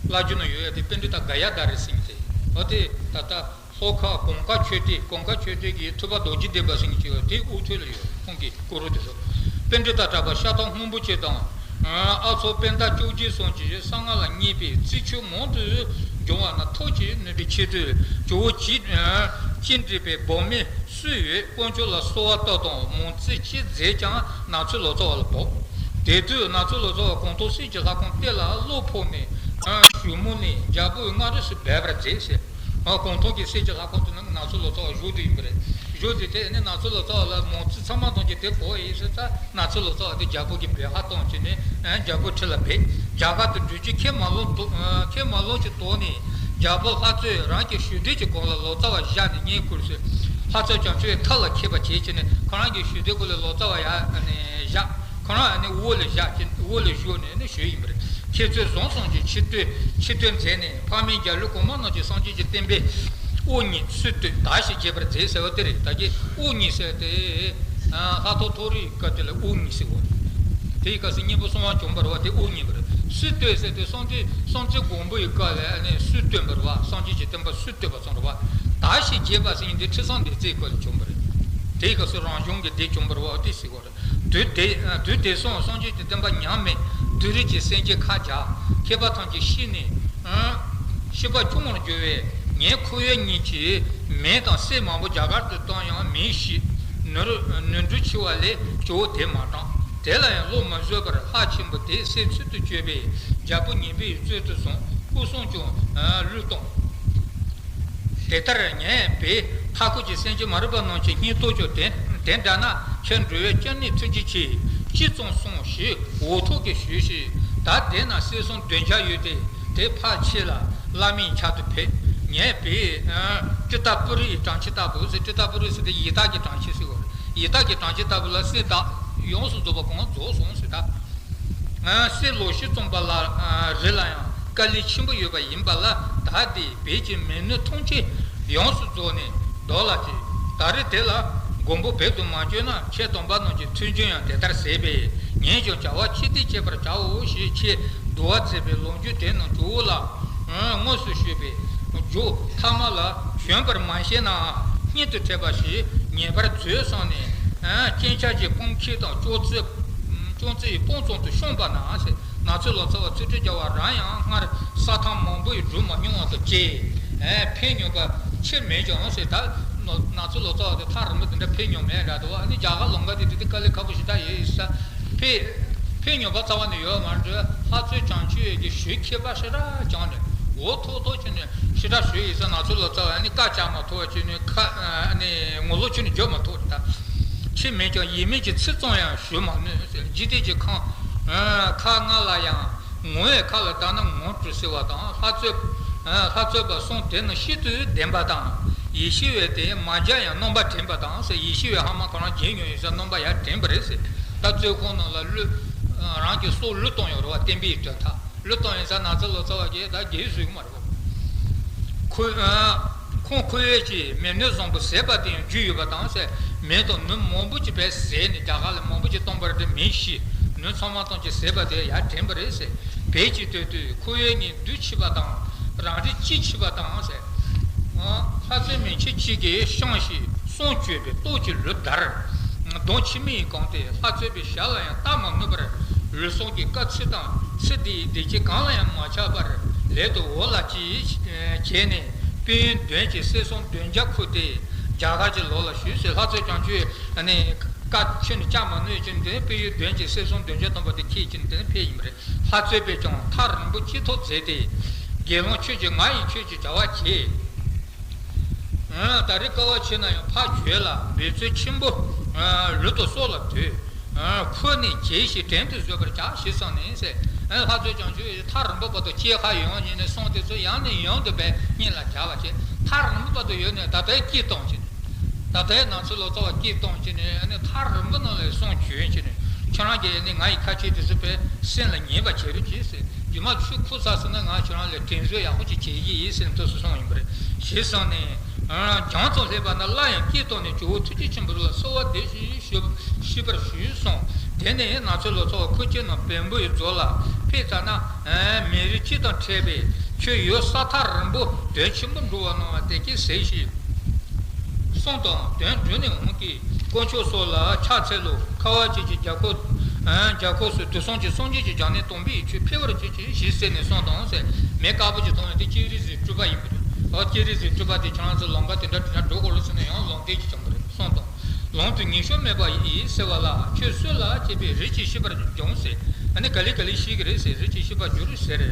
བླ་བརྒྱུད་ནང་ཡོད་ཡ་དེ་པཎྜི་ཏ་ག་ཡ་དྷ་ར་ཟེར་མཁན་དེ། འོ་དེ་ད་ལྟ་ལྷོ་ཁ་གོང་ཁ་ཆོས་སྡེ། གོང་ཁ་ཆོས་སྡེ་གི་ཐུབ་པ་རྡོ་རྗེ་གདན་པ་ཟེར་མཁན་ཅིག་ཡོད། དེའི་དབུ་ཐོད་ལ་ཡོད། ཁོང་གི་སྐུ་རུ་དེ་ཚོ། པཎྜི་ཏ་གྲགས་པ་ཤམ་ཐབས་སྔོན་པོ་བཅས་དང་། ཨ་ཚོ་པཎྜི་ཏ་བཅོ་བརྒྱད་སོགས་ཀྱིས་གསང་སྔགས་ལ་བརྙས་པའི་རྩིས་ཆོས་མང་དུ་འབྱུང་བ་རྣམས་ཐབས་ཀྱིས་ནོན་པའི་ཆེད་དུ་ཇོ་བོ་རྗེ་རྗེས་དྲན་པའི་འབངས་མི་སུ་ཡོད་དཀོན་མཆོག་ལ་གསོལ་བ་བཏབ་དང་། མང་རྩིས་ཅི་མཛད་ཀྱང་ནག་ཚོའི་ལོ་ཙཱ་བ་ལ་བབ། དེ་དུས་ནག་ཚོའི་ལོ་ཙཱ་བ་གུང་ཐང་གསེར་གྱི་ལྷ་ཁང་དེ་ལ་གློ་ཕོག་ནས་ཞུགས་མོ་ནས་རྒྱལ་པོའི་མངའ་རིས་སུ་སྦས་པར་མཛད་ཟེར། ཨ་གུང་ཐང་གི་གསེར་གྱི་ལྷ་ཁང་དུ་ནི་ནག་ཚོའི་ལོ་ཙཱ་བ་བཞུགས་བསྡད་ཡིན་པ་རེད། བཞུགས་བསྡད་དེ་ནི་ནག་ཚོའི་ལོ་ཙཱ་བ་ལ་མང་རྩིས་ཚང་མ་ཐམས་ཅད་དེ་བོ་ཡིན་ཟེར་ད། ནག་ཚོའི་ལོ་ཙཱ་བ་དེ་རྒྱལ་པོ་གི་བོད་ཁ་གཏོང་བྱས་ནས་ཨ་རྒྱལ་པོའི་ཁྲི་ལ་སྦས། རྒྱ་གར་དུ་བྲོས་རྗེས་ཁས་མ་ལོངས་དོ། ཨ་ཁས་མ་ལོངས་ཀྱི་དོགས་ནས་རྒྱལ་པོ་ལྷ་རྩེས་རང་གི་ཞབས་གདན་གྱི་གོང་ལ་ལོ་ཙཱ་བ་བཞག་ནས་བསྙེན་བཀུར་ཟེར། ལྷ་རྩེ་བྱང་ཆུབ་ཡི་ཐབས་ལ་མཁས་པ་བྱས་བྱས་ནས་ཁོ་རང་གི་ཞབས་གདན་གོང་ལ་ལོ་ཙཱ་བ་ཡར་ནས་བཞག། ཁོ་རང་ཨ་ནི་དབུ་ལ་བཞག་ཅིང་དབུ་ལ་བཞུགས་ནས་ནི་ཞུས་ཡིན་པ་རེད། ཁྱེད་ཚོས་བཟང་གསུམ་གྱི་ཆེ་བསྟོད་ཆེ་བསྟོད་མཛད་ནས་འཕགས་མའི་མཇལ་ལུགས་གོང་མ་རྣམས་ཀྱི་སངས་རྒྱས་ཀྱི་བསྟན་པའི་དབུ་བརྙེས་སྲིད་བཏོད་དར་ཞིང་རྒྱས་པར་མཛད་ཟེར་བ་དེ་རེད། ད་གི་དབུ་བརྙེས་ཟེར་དེ་ལྷག་ཐོག་ཐོག་རིས་སྐབས་དེ་ལ་དབུ་བརྙེས་ཟེར་བ་རེད། དེའི་སྐབས་སུ་སྙིང་པོ་གསང་བ་བྱུང་བ་རེད་བ། དེ་དབུ་བརྙེས་པ་རེད། སྲིད་བཏོད་ཟེར་དེ་སངས་རྒྱས་སངས་རྒྱས་མགོན་པོ་ཡི་སྐབས་ལ་ཨ་ནི་སྲིད་བཏོད་པ་རེད་བ། སངས་རྒྱས་ཀྱི་བསྟན་པ་སྲིད་བཏོད་པ་ཙམ་རེད་བ། དར་ཞིང་རྒྱས་པ་ཟེར་མཁན་དེ་ཁྲི་སྲོང་ལྡེ་བཙན་སྐབས་ལ་བྱུང་བ་རེད། དེའི་སྐབས་སུ་རང་བྱུང་གི་སྡེ་བྱུང་བ་རེད་བ། དེ་ཟེར་བ་རེད། དུས་དེ་དུས་དེ་སོང་སངས་རྒྱས་ཀྱི་བསྟན་པ་ཉམས་མེད་བདུད་རིགས་ཀྱི་སེམས་ཅན་ཁ་བརྒྱ་མཁས་པ་ཐམས་ཅད་ཤི་ནས་ཤི་བ་ཆུང་ངུར་གྱུར་བས། ངའི་ཁོར་ཡུག་གཉིས་ཀྱི་མེ་དང་སྲེག་མང་པོ་རྒྱ་གར་དུ་བཏང་ཡང་མེ་ཞིག་ནོར་ནོར་འཁྲུལ་ཆེ་བ་ལས་སྐྱོ་བོ་དེ་མ་དྲངས། དེ་ལ་ཡང་བློ་མ་བཟོད་པར་ལྷ་ཆེན་པོ་དེ་སྲེག་ཚུལ་དུ་བཅོས་པས་རྒྱལ་པོ་ངན་པའི་བཙོན་དུ་བཟུང་སྐུ་གསུང་ཀྱང་བློས་བཏང་། དེ་ལྟར་ངས་བོད་མཐའ་འཁོབ་ཀྱི་སེམས་ཅན་མ་རིག་པ་རྣམས་ཀྱི་སྙིང་སྟོབས་ཀྱང་དེ་དེ་འདྲ་ན་ཁྱེད་འགྲོ་བའི་སྐྱབས་གནས་ཐུགས་རྗེ་ཆེ། ཅི་ཙམ་གསུངས་ཞེས་འུ་ཐུག་གིས་ཞུས་ཤིང་། ད་དེ་ན་གསེར་སྲང་བདུན་བརྒྱ་ཡོད་དེ་དེ་ཕར་ཁྱེར་ལ་བླ་མའི་ཕྱག་ཏུ་ཕུལ། ངས་བོད་ཀྲི་ཏ་པུ་རི་ཡི་བྲང་ཁྱེར་ལྟ་བུ་ཟེར། ཀྲི་ཏ་པུ་རི་ཟེར་དེ་ཡི་དྭགས་ཀྱི་བྲང་ཁྱེར་ཟེར་བ་རེད། ཡི་དྭགས་ཀྱི་བྲང་ཁྱེར་ལྟ་བུ་ལ་གསེར་དག་ཡོངས་སུ་རྫོགས་པ་གང་རྫོགས་སོང་ཟེར་ད། གསེར་ལོག་ཤུགས་བཙོངས་པ་ལ་རི་ལ་ཡང་དཀའ་ལས་ཆེན་པོ་ཡོད་པ་ཡིན་པ་ལ། ད་དེ་བོད་ཀྱི་མི་ནུས་ཐམས་ཅད་ཡོངས་སུ་རྫོགས་ནས་བདག་ལ་ཅི། ད་རེས་དེ་ལ་མགོན་པོ་བོད་དུ་མ་བྱོན་ན་ཁྱེད་དམ་པ་རྣམས་ཀྱི་མཐུན་རྐྱེན་ཡང་དེ་ལྟར་ཟད་པས། ངས་ཀྱང་བྱ་བ་ཕྱིར་འཐེན་བྱེད་པར་བྱའོ་ཞེས་ཆེས་བསྡུ་བ་མཛད་པའི་ལོ་རྒྱུས་དེ་རྣམས་ཇོ་བོ་ལ་དངོས་སུ་ཞུས་པས། མཇུག་ཐ་མ་ལ་བྱོན་པར་མ་བྱས་ནའང་སྙིང་དུ་ཁྲེལ་བ་ཞིག་ངེས་པར་མཛོད་བསམས་ནས། སྤྱན་ཆབ་ཀྱི་དཔུང་ཁྱེར་དང་ཅོག་ཙེ་ཅོག་ཙེ་ཡི་དཔུང་ཙམ་དུ་ཤོང་པ་ན་ཟེར། ནག་ཚོའི་ལོ་ཙཱ་བ་ཚུལ་ཁྲིམས་རྒྱལ་བ་རང་ཡང་སྔར་ས་ཐང་མང་པོ་ཡི་སྒྲུབ་མ་མྱོང་བ་དང་བཅས། ཕན་མྱོང་པ་ཆེར་མེད་ཀྱང་ཟེར། ད་ནག་ཚོའི་ལོ་ཙཱ་བ་དེ་ཐག་རིང་པོ་དེ་འདྲ་ཕན་མྱོང་མེད་འདྲ་འདུག་ཨ་ནི་རྒྱ་གར་ལུང་པ་དེ་དེ་དེ་དཀའ་ལས་ཁག་པོ་ཞེ་དྲག་ཡོད་ས། ཕན་ ཁྱོད་ཉོན་པ་རྩ་བ་ནས་ཡོད་མ་རེད། ལྷ་རྩེ་བྱང་ཆུབ་ཡེ་གི་ཞུ་མཁས་པ་ཞེ་དྲག་བྱུང་ནས་འོ་ཐོག་ཐོག་ཅིག་ནས་ཞེ་དྲག་ཞུ་ཡིན་ཟེར། ང་ཚོ་ལོ་ཙཱ་བ་ནི་བཀའ་བཅག་མ་ཐུབ་པ་ཅིག་ནས་ཁ་ཨ་ནི་ངོ་ལོག་ཅིག་ནས་བརྗོད་མ་ཐུབ་རེད་ད། ཁྱེད་མིན་ཀྱང་ཡིད་མིན་གྱི་ཚིག་ཙམ་ཡང་ཞུ་མ་ནུས་ཟེར། འཇིག་རྟེན་གྱི་ཁམས་ཁ་ལྔ་ལ་ཡང་ངོ་བོའི་ཁ་ལ་བལྟ་ན་ངོ་སྤྲོད་ཟེར་བ་དང་། ལྷ་རྩེ་ལྷ་རྩེ་པ་གསུང་དེ་ནི་ཤིན་ཏུ་བདེན་པ་དང་། ཡིད་ཤེས་པས་དེ་མ་བརྒྱབ་ཡང་རྣམ་པ་དྲན་པ་དང་ཟེར། ཡིད་ཤེས་པས་ཧ་མ་གོ་རང་བརྒྱབ་མྱོང་ཡིན་ཟེར། རྣམ་པ་ཡར་དྲན་པ་རེད་ཟེར། ད་རྩོད་ཁང་ནང་ལ་གླུ་རང་གི་སྲོག་གླུ་བཏང་ཡོད་རེད་བ། བསྟན་པའི་དོན་དག་གླུ་བཏང་ཡིན་ཟེར། ནགས་ཚལ་ལོ་ཙཱ་བ་གིས་ད་རྒྱལ་བཟོས་གི་མ་རེད་བ། ཁོ་ཁོང་ཁོ་བོས་ཀྱིས་མི་ནུས་བཟང་པོ་ཟད་པ་དེ་ཡང་རྒྱུས་ཡོད་པ་དང་ཟེར། མི་དང་ནུ་མང་པོ་ཅིག་བས་ཟད་ནས་རྒྱ་གར་ལ་མང་པོ་ཅིག་བཏང་པ་རེད་དེ། མི་ཤི་ནུ་ཚང་མ་བཏང་ཅིག་ཟད་པ་དེ་ཡར་དྲན་པ་རེད་ཟེར། བོད་ཀྱི་དུས་དུས་ཁོ་བོས་ངས་བདུད་འཆི་བ་དང་རང་རིགས་སྐྱེ་འཆི་བ་དང་ཟེར། ལྷ་རྩེ་མི་ཁྱི་གཅིག་གིས་བཤང་ཞིང་གསུང་གཅོད་པའི་ལྟོགས་ཀྱི་ལུས་བདར། གདོང་ཁྱི་མིག་གིས་གང་སྟེ་ལྷ་རྩེ་པའི་ཞབས་ལ་ཡང་བལྟ་མ་ནུས་པར་ལུས་སྲོག་གི་དཀའ་ཚེགས་དང་ཚེ་འདིའི་བདེ་སྐྱིད་གང་ལ་ཡང་མ་ཆགས་པར་ལས་དུ་འོ་ལ་ཅིག་བྱས་ནས་དཔོན་གཡོག་གདོན་གྱིས་བསད་སོང་གདོན་བརྒྱ་ཁུར་ཏེ་རྒྱ་གར་གྱི་ལོགས་ལ་ཞུས་ཟེར། ལྷ་རྩེ་བྱང་ཆུབ་ནས་བཀའ་ཁྱོན་ནས་བཅག་མ་ནུས་ཀྱི་འདི་དཔོན་གཡོག་གདོན་གྱིས་བསད་སོང་གདོན་བརྒྱ་བཏང་པ་དེ་ཁྱེད་ཀྱིས་འདི་ནས་ཕེབས་ཡིན་པ་རེད། ལྷ་རྩེ་པས་ཀྱང་ཐག་རིང་པོ་ཅི་ཐུབ་མཛད་དེ། དགེ་སློང་ཁྱོད་ཀྱིས་ང་ཡིས་ཁྱོད་ཀྱི་བྱ་བ་བྱེད། ད་རེས་དཀའ་བ་ཆེ་ན་ཡང་ཕར་བྱོས་ལ་འབད་རྩོལ་ཆེན་པོ་ལུས་དང་སྲོག་ལ་དུས་ཁུར་ནས་བྱས་ཤིང་དྲན་དུ་བཟོད་པར་བྱ་ཞེས་གསུངས་ནས་ཟེར། ལྷ་རྩེ་བྱང་ཆུབ་ཡིས་ཐག་རིང་པོ་བར་དུ་སྐྱེལ་ཁ་ཡོང་ཉིན་ནས་སོང་དེ་ཚོ་ཡང་ནས་ཡང་དུ་བས་སྙིང་ལ་རྒྱག་པ་བྱས། ཐག་རིང་པོ་བར་དུ་ཡོད་ནས་ད་ལྟའི་སྐྱེལ་གཏོང་བྱས་ནས། ད་ལྟའི་ནགས་ཚལ་ལོ་ཙཱ་བ་སྐྱེལ་གཏོང་བྱས་ནས་ཨ་ནི་ཐག་རིང་པོ་ནང་ལ་སོང་བྱོན་བྱས་ནས། ཁྱེད་རང་གིས་ཨ་ནི་ང་ཡི་ཁ་ཆེ་དེ་ཚོ་བས་སེམས་ལ་ངེས་པ་བྱེད་རོགས་གྱིས་ཟེར། རྗེས་མ་ཆུ་ཁུག་ཚར་སོང་ན་ང་ཁྱེད་རང་ལ་དྲིན་གཟོ་ཡག་པོ་ཅིག་བྱེད་ཀྱི་ཡིན་ཟེར་ནས་དུས་སུ་གསུངས་ཡིན་པ་རེད། ཞེས་གསུངས་ནས། རྒྱང་ཙམ་སླེབས་པ་ན་སླར་ཡང་སྐྱེལ་གཏོང་ནས་ཇོ་བོ་ཐུགས་རྗེ་ཆེན་པོ་ལ་གསོལ་བ་འདེབས་ཤིང་ཞུ་ཞུས་པར་ཞུས་སོང་། དེ་ནས་ནགས་ཚལ་ལོ་ཙཱ་བ་ཁོ་ཁྱིམ་ནང་བེམ་པོའི་མཛོད་ལ་ཕེབས་ཙ་ན། མི་རིགས་སྤྱི་དང་འཕྲད་པས་ཁྱོད་ཡུལ་ས་ཐག་རིང་པོ་དོན་ཆེན་པོ་འགྲོ་བ་སྣང་བ་དེ་སྐད་ཟེར་ཞིང་། གསུངས་དང་། དོན་གྲུབ་ནས་འོང་གི་དཀོན་མཆོག་སོགས་ལ་ཕྱག་འཚལ་ལོ། ཁ་བ་ཅན་གྱི་རྒྱལ་པོ། རྒྱལ་པོ་སོགས་དུས་གསུམ་གྱི་སངས་རྒྱས་ཀྱི་བྱང་སྣེ་དམ་པའི་ཆོས་འཕེལ་བར་བྱེད་ཅིང་ཞེས་གསོལ་ནས་གསུངས་དང་ཟེར། མི་དཀར་པོ་ཅིག་མཐོང་བས་དེ་སྤྱན་རས་གཟིགས་སྤྲུལ་པ་ཡིན་པ་རེད། འོ་སྤྱན་རས་གཟིགས་སྤྲུལ་པ་དེ་ཁྱེད་རང་ཚོ་ལུང་པ་དེ་འདྲ་དེ་འདྲ་འགྲོ་དགོས་རེད་ཟེར་ན་ཡང་ལུང་བསྟན་ཅིག་བྱུང་བ་རེད། གསུངས་དང་། ལུང་དུ་ངེས་ཤོས་མེད་པ་ཡིས་ཟེར་བ་ལ། ཁྱོད་སུ་ལ་སྐྱེས་པའི་རིགས་ཀྱི་ཤེས་པར་འབྱུང་ཟེར། ཨ་ནི་ག་ལེ་ག་ལེ་ཤེས་ཀྱི་རེད་ཟེར། རིགས་ཀྱི་ཤེས་པར་འགྱུར་ཟེར།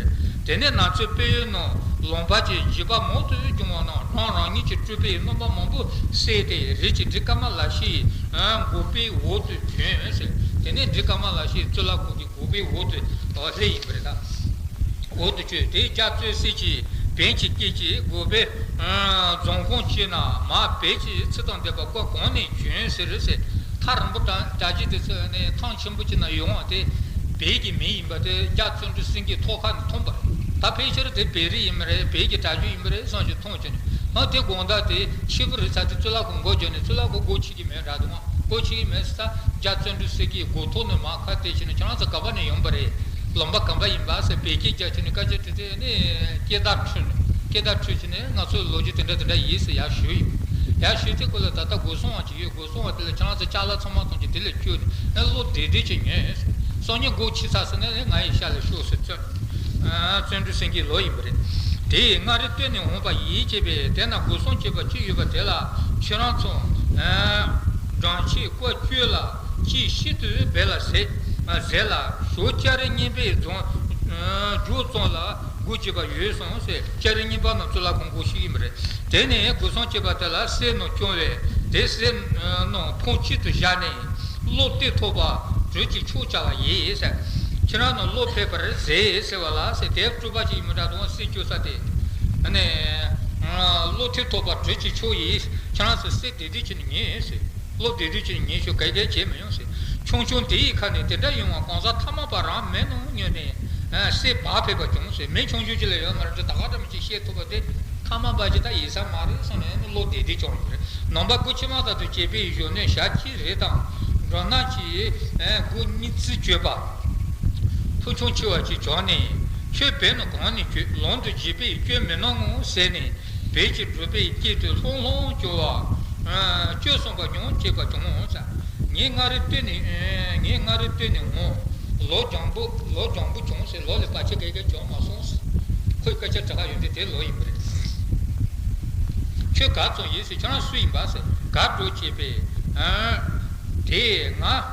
དེ་ནས་ནགས་ཚལ་དཔལ་ཡུལ་ནང་ལུང་པ་ཅིག་བརྗིད་པ་མང་དུ་བྱུང་བ་ན་རང་རང་ཉིད་ཀྱི་སྤྲུལ་པའི་རྣམ་པ་མང་པོ་གསལ་ཏེ་རིགས་ཀྱི་འབྲི་ཀ་མ་ལ་ཤའི་སྒོག་པའི་འོག་ཏུ་བྱོན་ཟེར། དེ་ནས་འབྲི་ཀ་མ་ལ་ཤའི་གཙུག་ལག་ཁང་གི་སྒོག་པའི་འོག་ཏུ་སླེབས་ཡིན་པ་རེད་ད། འོག་ཏུ་བྱོན་ཏེ་རྒྱ་བཙོན་གསེར་གྱི་བོན་གྱི་སྐད་ཀྱིས་སྒོག་པའི་རྫོང་ཁོངས་ཀྱི་ན་མ་བོད་ཀྱི་ཚུལ་དང་ལྡན་པ་སྐོར་གང་ནས་བྱོན་ཟེར་ཟེར། ཐག་རིང་པོ་དང་རྒྱ་ཇི་དེ་ཚོ་ནས་ཐང་ཆེན་པོ་ཅིག་ན་ཡོང་བ་དེ་བོད་ཀྱི་མི་ཡིན་པ་དེ་རྒྱ་བརྩོན་འགྲུས་སེང་གེའི་ཐོག་ཁ་ནས་མཐོང་པ་རེད། ད་ཕལ་ཆེར་དེ་བོད་རིགས་ཡིན་པ་རེད། བོད་ཀྱི་གྲྭ་རྒྱུན་ཡིན་པ་རེད་བསམ་ཞིག་མཐོང་བྱས་ནས། ཨ་དེ་དགོང་དག་དེ་ཕྱི་པོ་རེད་ཚར་དེ་གཙུག་ལག་ཁང་སྒོ་བརྒྱབ་ནས་གཙུག་ལག་ཁང་སྒོ་ཕྱེ་གི་མེད་འདྲ་འདུག་ཨང་། སྒོ་ཕྱེ་གི་མེད་ས་རྒྱ་བརྩོན་འགྲུས་སེང་གེའི་སྒོ་ཐོག་ནས་མར་ཁ་བལྟས་བྱས་ནས་ཁྱེད་རང་ཚོ་ག་པ་ནས་ཡོང་པ་རེད། ལུང་པ་ག་པ་ཡིན་པ་ཟེར་བོད་སྐད་རྒྱག་བྱས་ནས་སྐད་ཆ་དྲིས་དུས་ནི་སྐད་བརྡ་འཕྲོད་ནས་སྐད་བརྡ་འཕྲོད་བྱས་ནས་ང་ཚོའི་ལོ་རྒྱུས་དེ་འདྲ་དེ་འདྲ་ཡིན་ཟེར་ཡར་ཞུས་ཡོད། ཡར་ཞུས་དུས་ཁོ་ལ་ད་ལྟ་སྒོ་སྲུང་བ་ཅིག་ཡོད། སྒོ་སྲུང་བ་དེ་ལ་ཁྱེད་རང་ཚོ་ཅ་ལག་ཚང་མ་གཏོང་རྒྱུ་དེ་ལ་བསྐྱོན་ནས་ཨ་བློ་བདེ་བདེ་ཅིག་ཉོན་ཟེར། སང་ཉིན་སྒོ་ཕྱེ་ཚར་སོང་ན་ནི་ང་ཡི་ཤ་ལ་ཤོག་ཟེར་བརྩོན། བརྩོན་འགྲུས་སེང་གེའི་ལོ་ཡིན་པ་རེད། དེ་ཡི་མངའ་རིས་སྟོད་ནས་འོངས་པ་ཡིན་ཅེས་པས། དེ་ན་སྒོ་སྲུང་བྱེད་པ་ཅིག་ཡོད་པ་དེ་ལ་ཁྱེད་རང་ཚོ་སྦྲང་ཆས་སྐོར་བསྐྱོད་ལ་ཅིག་ཤིན་ཏུ་སྦས་ལ་ཟད་ཟད་ལ་ཞོ་ལྕགས་རི་རྙིང་པའི་རྫོང་རྒྱུག་ཙམ་ལ་སྒོ་འབྱེད་པ་ཡོད་གསུངས་ཟེར། ལྕགས་རི་རྙིང་པ་ནང་གཙུག་ལག་ཁང་སྒོ་ཕྱེ་གི་མི་རེད། དེ་ནས་སྒོ་སྲུང་བྱེད་པ་དེ་ལ་གསེར་ནང་བཅོམ་པས་དེ་གསེར་ནང་ཕུང་གཅིག་ཏུ་བཞག་ནས། བློ་གཏད་ཐུབ་པ་གྲོས་ཀྱི་ཆོག་བྱ་བ་ཡིས་ཟེར། ཁྱེད་རང་ནི་བློ་ཕེབས་པར་ཟད་ཟེར་བ་ལ་ཟེར། དེ་སྤྲུལ་པ་ཅིག་ཡིན་མི་འདྲ་དུང་སེམས་སྐྱོ་ས་དེ། ཨ་ནི། བློ་གཏད་ཐུབ་པ་གྲོས་ཀྱི་ཆོག་ཡིས་ཁྱེད་རང་ཚོ་གསེར་བདེ་བདེ་བྱས་ནས་ཉོན་ཟེར། བློ་བདེ་བདེ་བྱས་ནས་ཉོན་ཤོག་ག་གེ་བྱེད་མི་ཡོང་ཟེར། ཆུང་ཆུང་དེ་ཡི་ཁ་ནས་དེ་འདྲ་ཡོང་བ་གང་ཟག་ཐ་མལ་པ་རང་མིག་ནང་ཉོན་ནས། གསེར་འབག་ཕེབས་པ་བྱུང་ཟེར། མི་ཆུང་ཆུང་ཅིག་ལ་ཡོད་མ་རེད་དེ་ད་ག་འདྲ་མི་ཅིག་བཤད་ཐུབ་པ་དེ། ཐ་མལ་པ་ཅིག་ད་ཡིན་ས་མ་རེད་བསམ་ནས་བློ་བདེ་བདེ་བྱུང་ཡོད་རེད། ནང་པ་སྒོ་ཕྱེ་མ་ཐག་ཏུ་བྱེད་པའི་གཞོན་ནུ་ཞག་གཅིག་རེ་དང་། འགྲོ་ན་གྱི་སྒོ་གཉིས་བརྩིས་བྱོས་པ། ཕུ་ཆུང་ཆེ་བ་ཅིག་བྱུང་ནས། ཁྱོད་བོད་ནང་གང་ནས་བྱོན། ལུང་དུ་བྱེད་པའི་སྐྱོན་མི་སྣང་ངོ་ཟེར་ནས། བོད་ཀྱི་འབྲུག་པའི་སྐད་དུ་ལྷུང་ལྷུང་སྐྱོ་བ། སྐྱོ་སོང་པ་ཉུང་བྱེད་པ་བྱུང་ངོ་ཟེར། ངའི་མངའ་རིས་སྟོད་ནས། ངའི་མངའ་རིས་སྟོད་ནས་འོང་། ལོ་རྒྱང་པོ་ལོ་རྒྱང་པོ་བྱུང་ཟེར། ལོ་ལས་བར་ཆད་ག་གེ་བྱུང་མ་སོང་ཟེར། ཁོས་སྐད་ཆ་དྲི་ག་ཡོང་དུས་དེ་ལོ་ཡིན་པ་རེད། ཁྱོད་ག་ཙམ་ཡིན་ཟེར། ཁྱོད་རང་སུ་ཡིན་པ་ཟེར། ག་འགྲོ་བྱེད་པས། དེས་ང་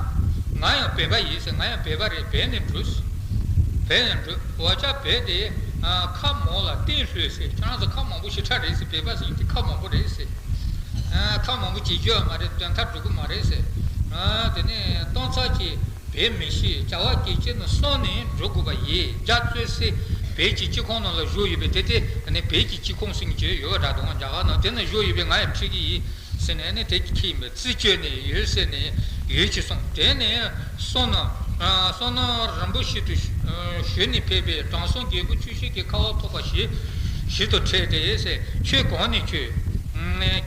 ང་ཡང་བོད་པ་ཡིན་ཟེར། ང་ཡང་བོད་པ་རེད། བོད་ནས་འབྲུ་བོད་ནས་འབྲུ་འོ་ཅག་བོད་དེ་ཁ་མང་ལ་གཏན་ལྷོད་ཟེར། ཁྱེད་རང་ཚོ་ཁ་མང་པོ་ཞེ་དྲག་རེད་ཟེར། བོད་པ་ཟེར་དེ་ཁ་མང་པོ་རེད་ཟེར། ཁ་མང་པོ་བྱེད་རྒྱུ་ཡོད་མ་རེད། དོན་དག་འགྲུབ་ཀྱི་མ་རེད་ཟེར། དེ་ནས་སྟོང་ཚར་གྱི་བོད་མི་ཤེས། བྱ་བ་སྐད་ཅིག་ནི་གསུམ་ནས་འགྲོ་དགོས་པ་ཡིན། རྒྱ་བཙོན་སྲིད་བོད་ཀྱི་སྤྱི་ཁོངས་ནང་ལ་བཞུགས་ཡོད་པས། དེ་དེ་ནི་བོད་ཀྱི་སྤྱི་ཁོངས་ཟེར་མཁན་ཅིག་ཡོད་པ་འདྲ་འདུག་རྒྱ་གར་ནང་དེ་ནང་བཞུགས་ཡོད་པས་ང་ཡང་ཁྲིད་ཀྱི་ཡིན་ཟེར་ནས་ནི་དེ་ཁྱི་མི་རྩིས་སྤྱོད་ནས་ཡོད་ཟེར་ནས་ཡོད་ཅེས་གསུངས། དེ་ནས་བསོད་ནམས་བསོད་ནམས་རིན་པོ་ཆེ་དུ་ཞུ་ནས་ཕེབས་པའི་དྲང་སྲོང་རྒྱལ་པོ་ཆོས་སྐྱོང་གི་ཁ་བ་ཐོབ་པ་ཞིག་ཞིག་ཏུ་ཁྲིད་དེ་ཟེར། ཁྱོད་གང་ནས་ཁྱོད་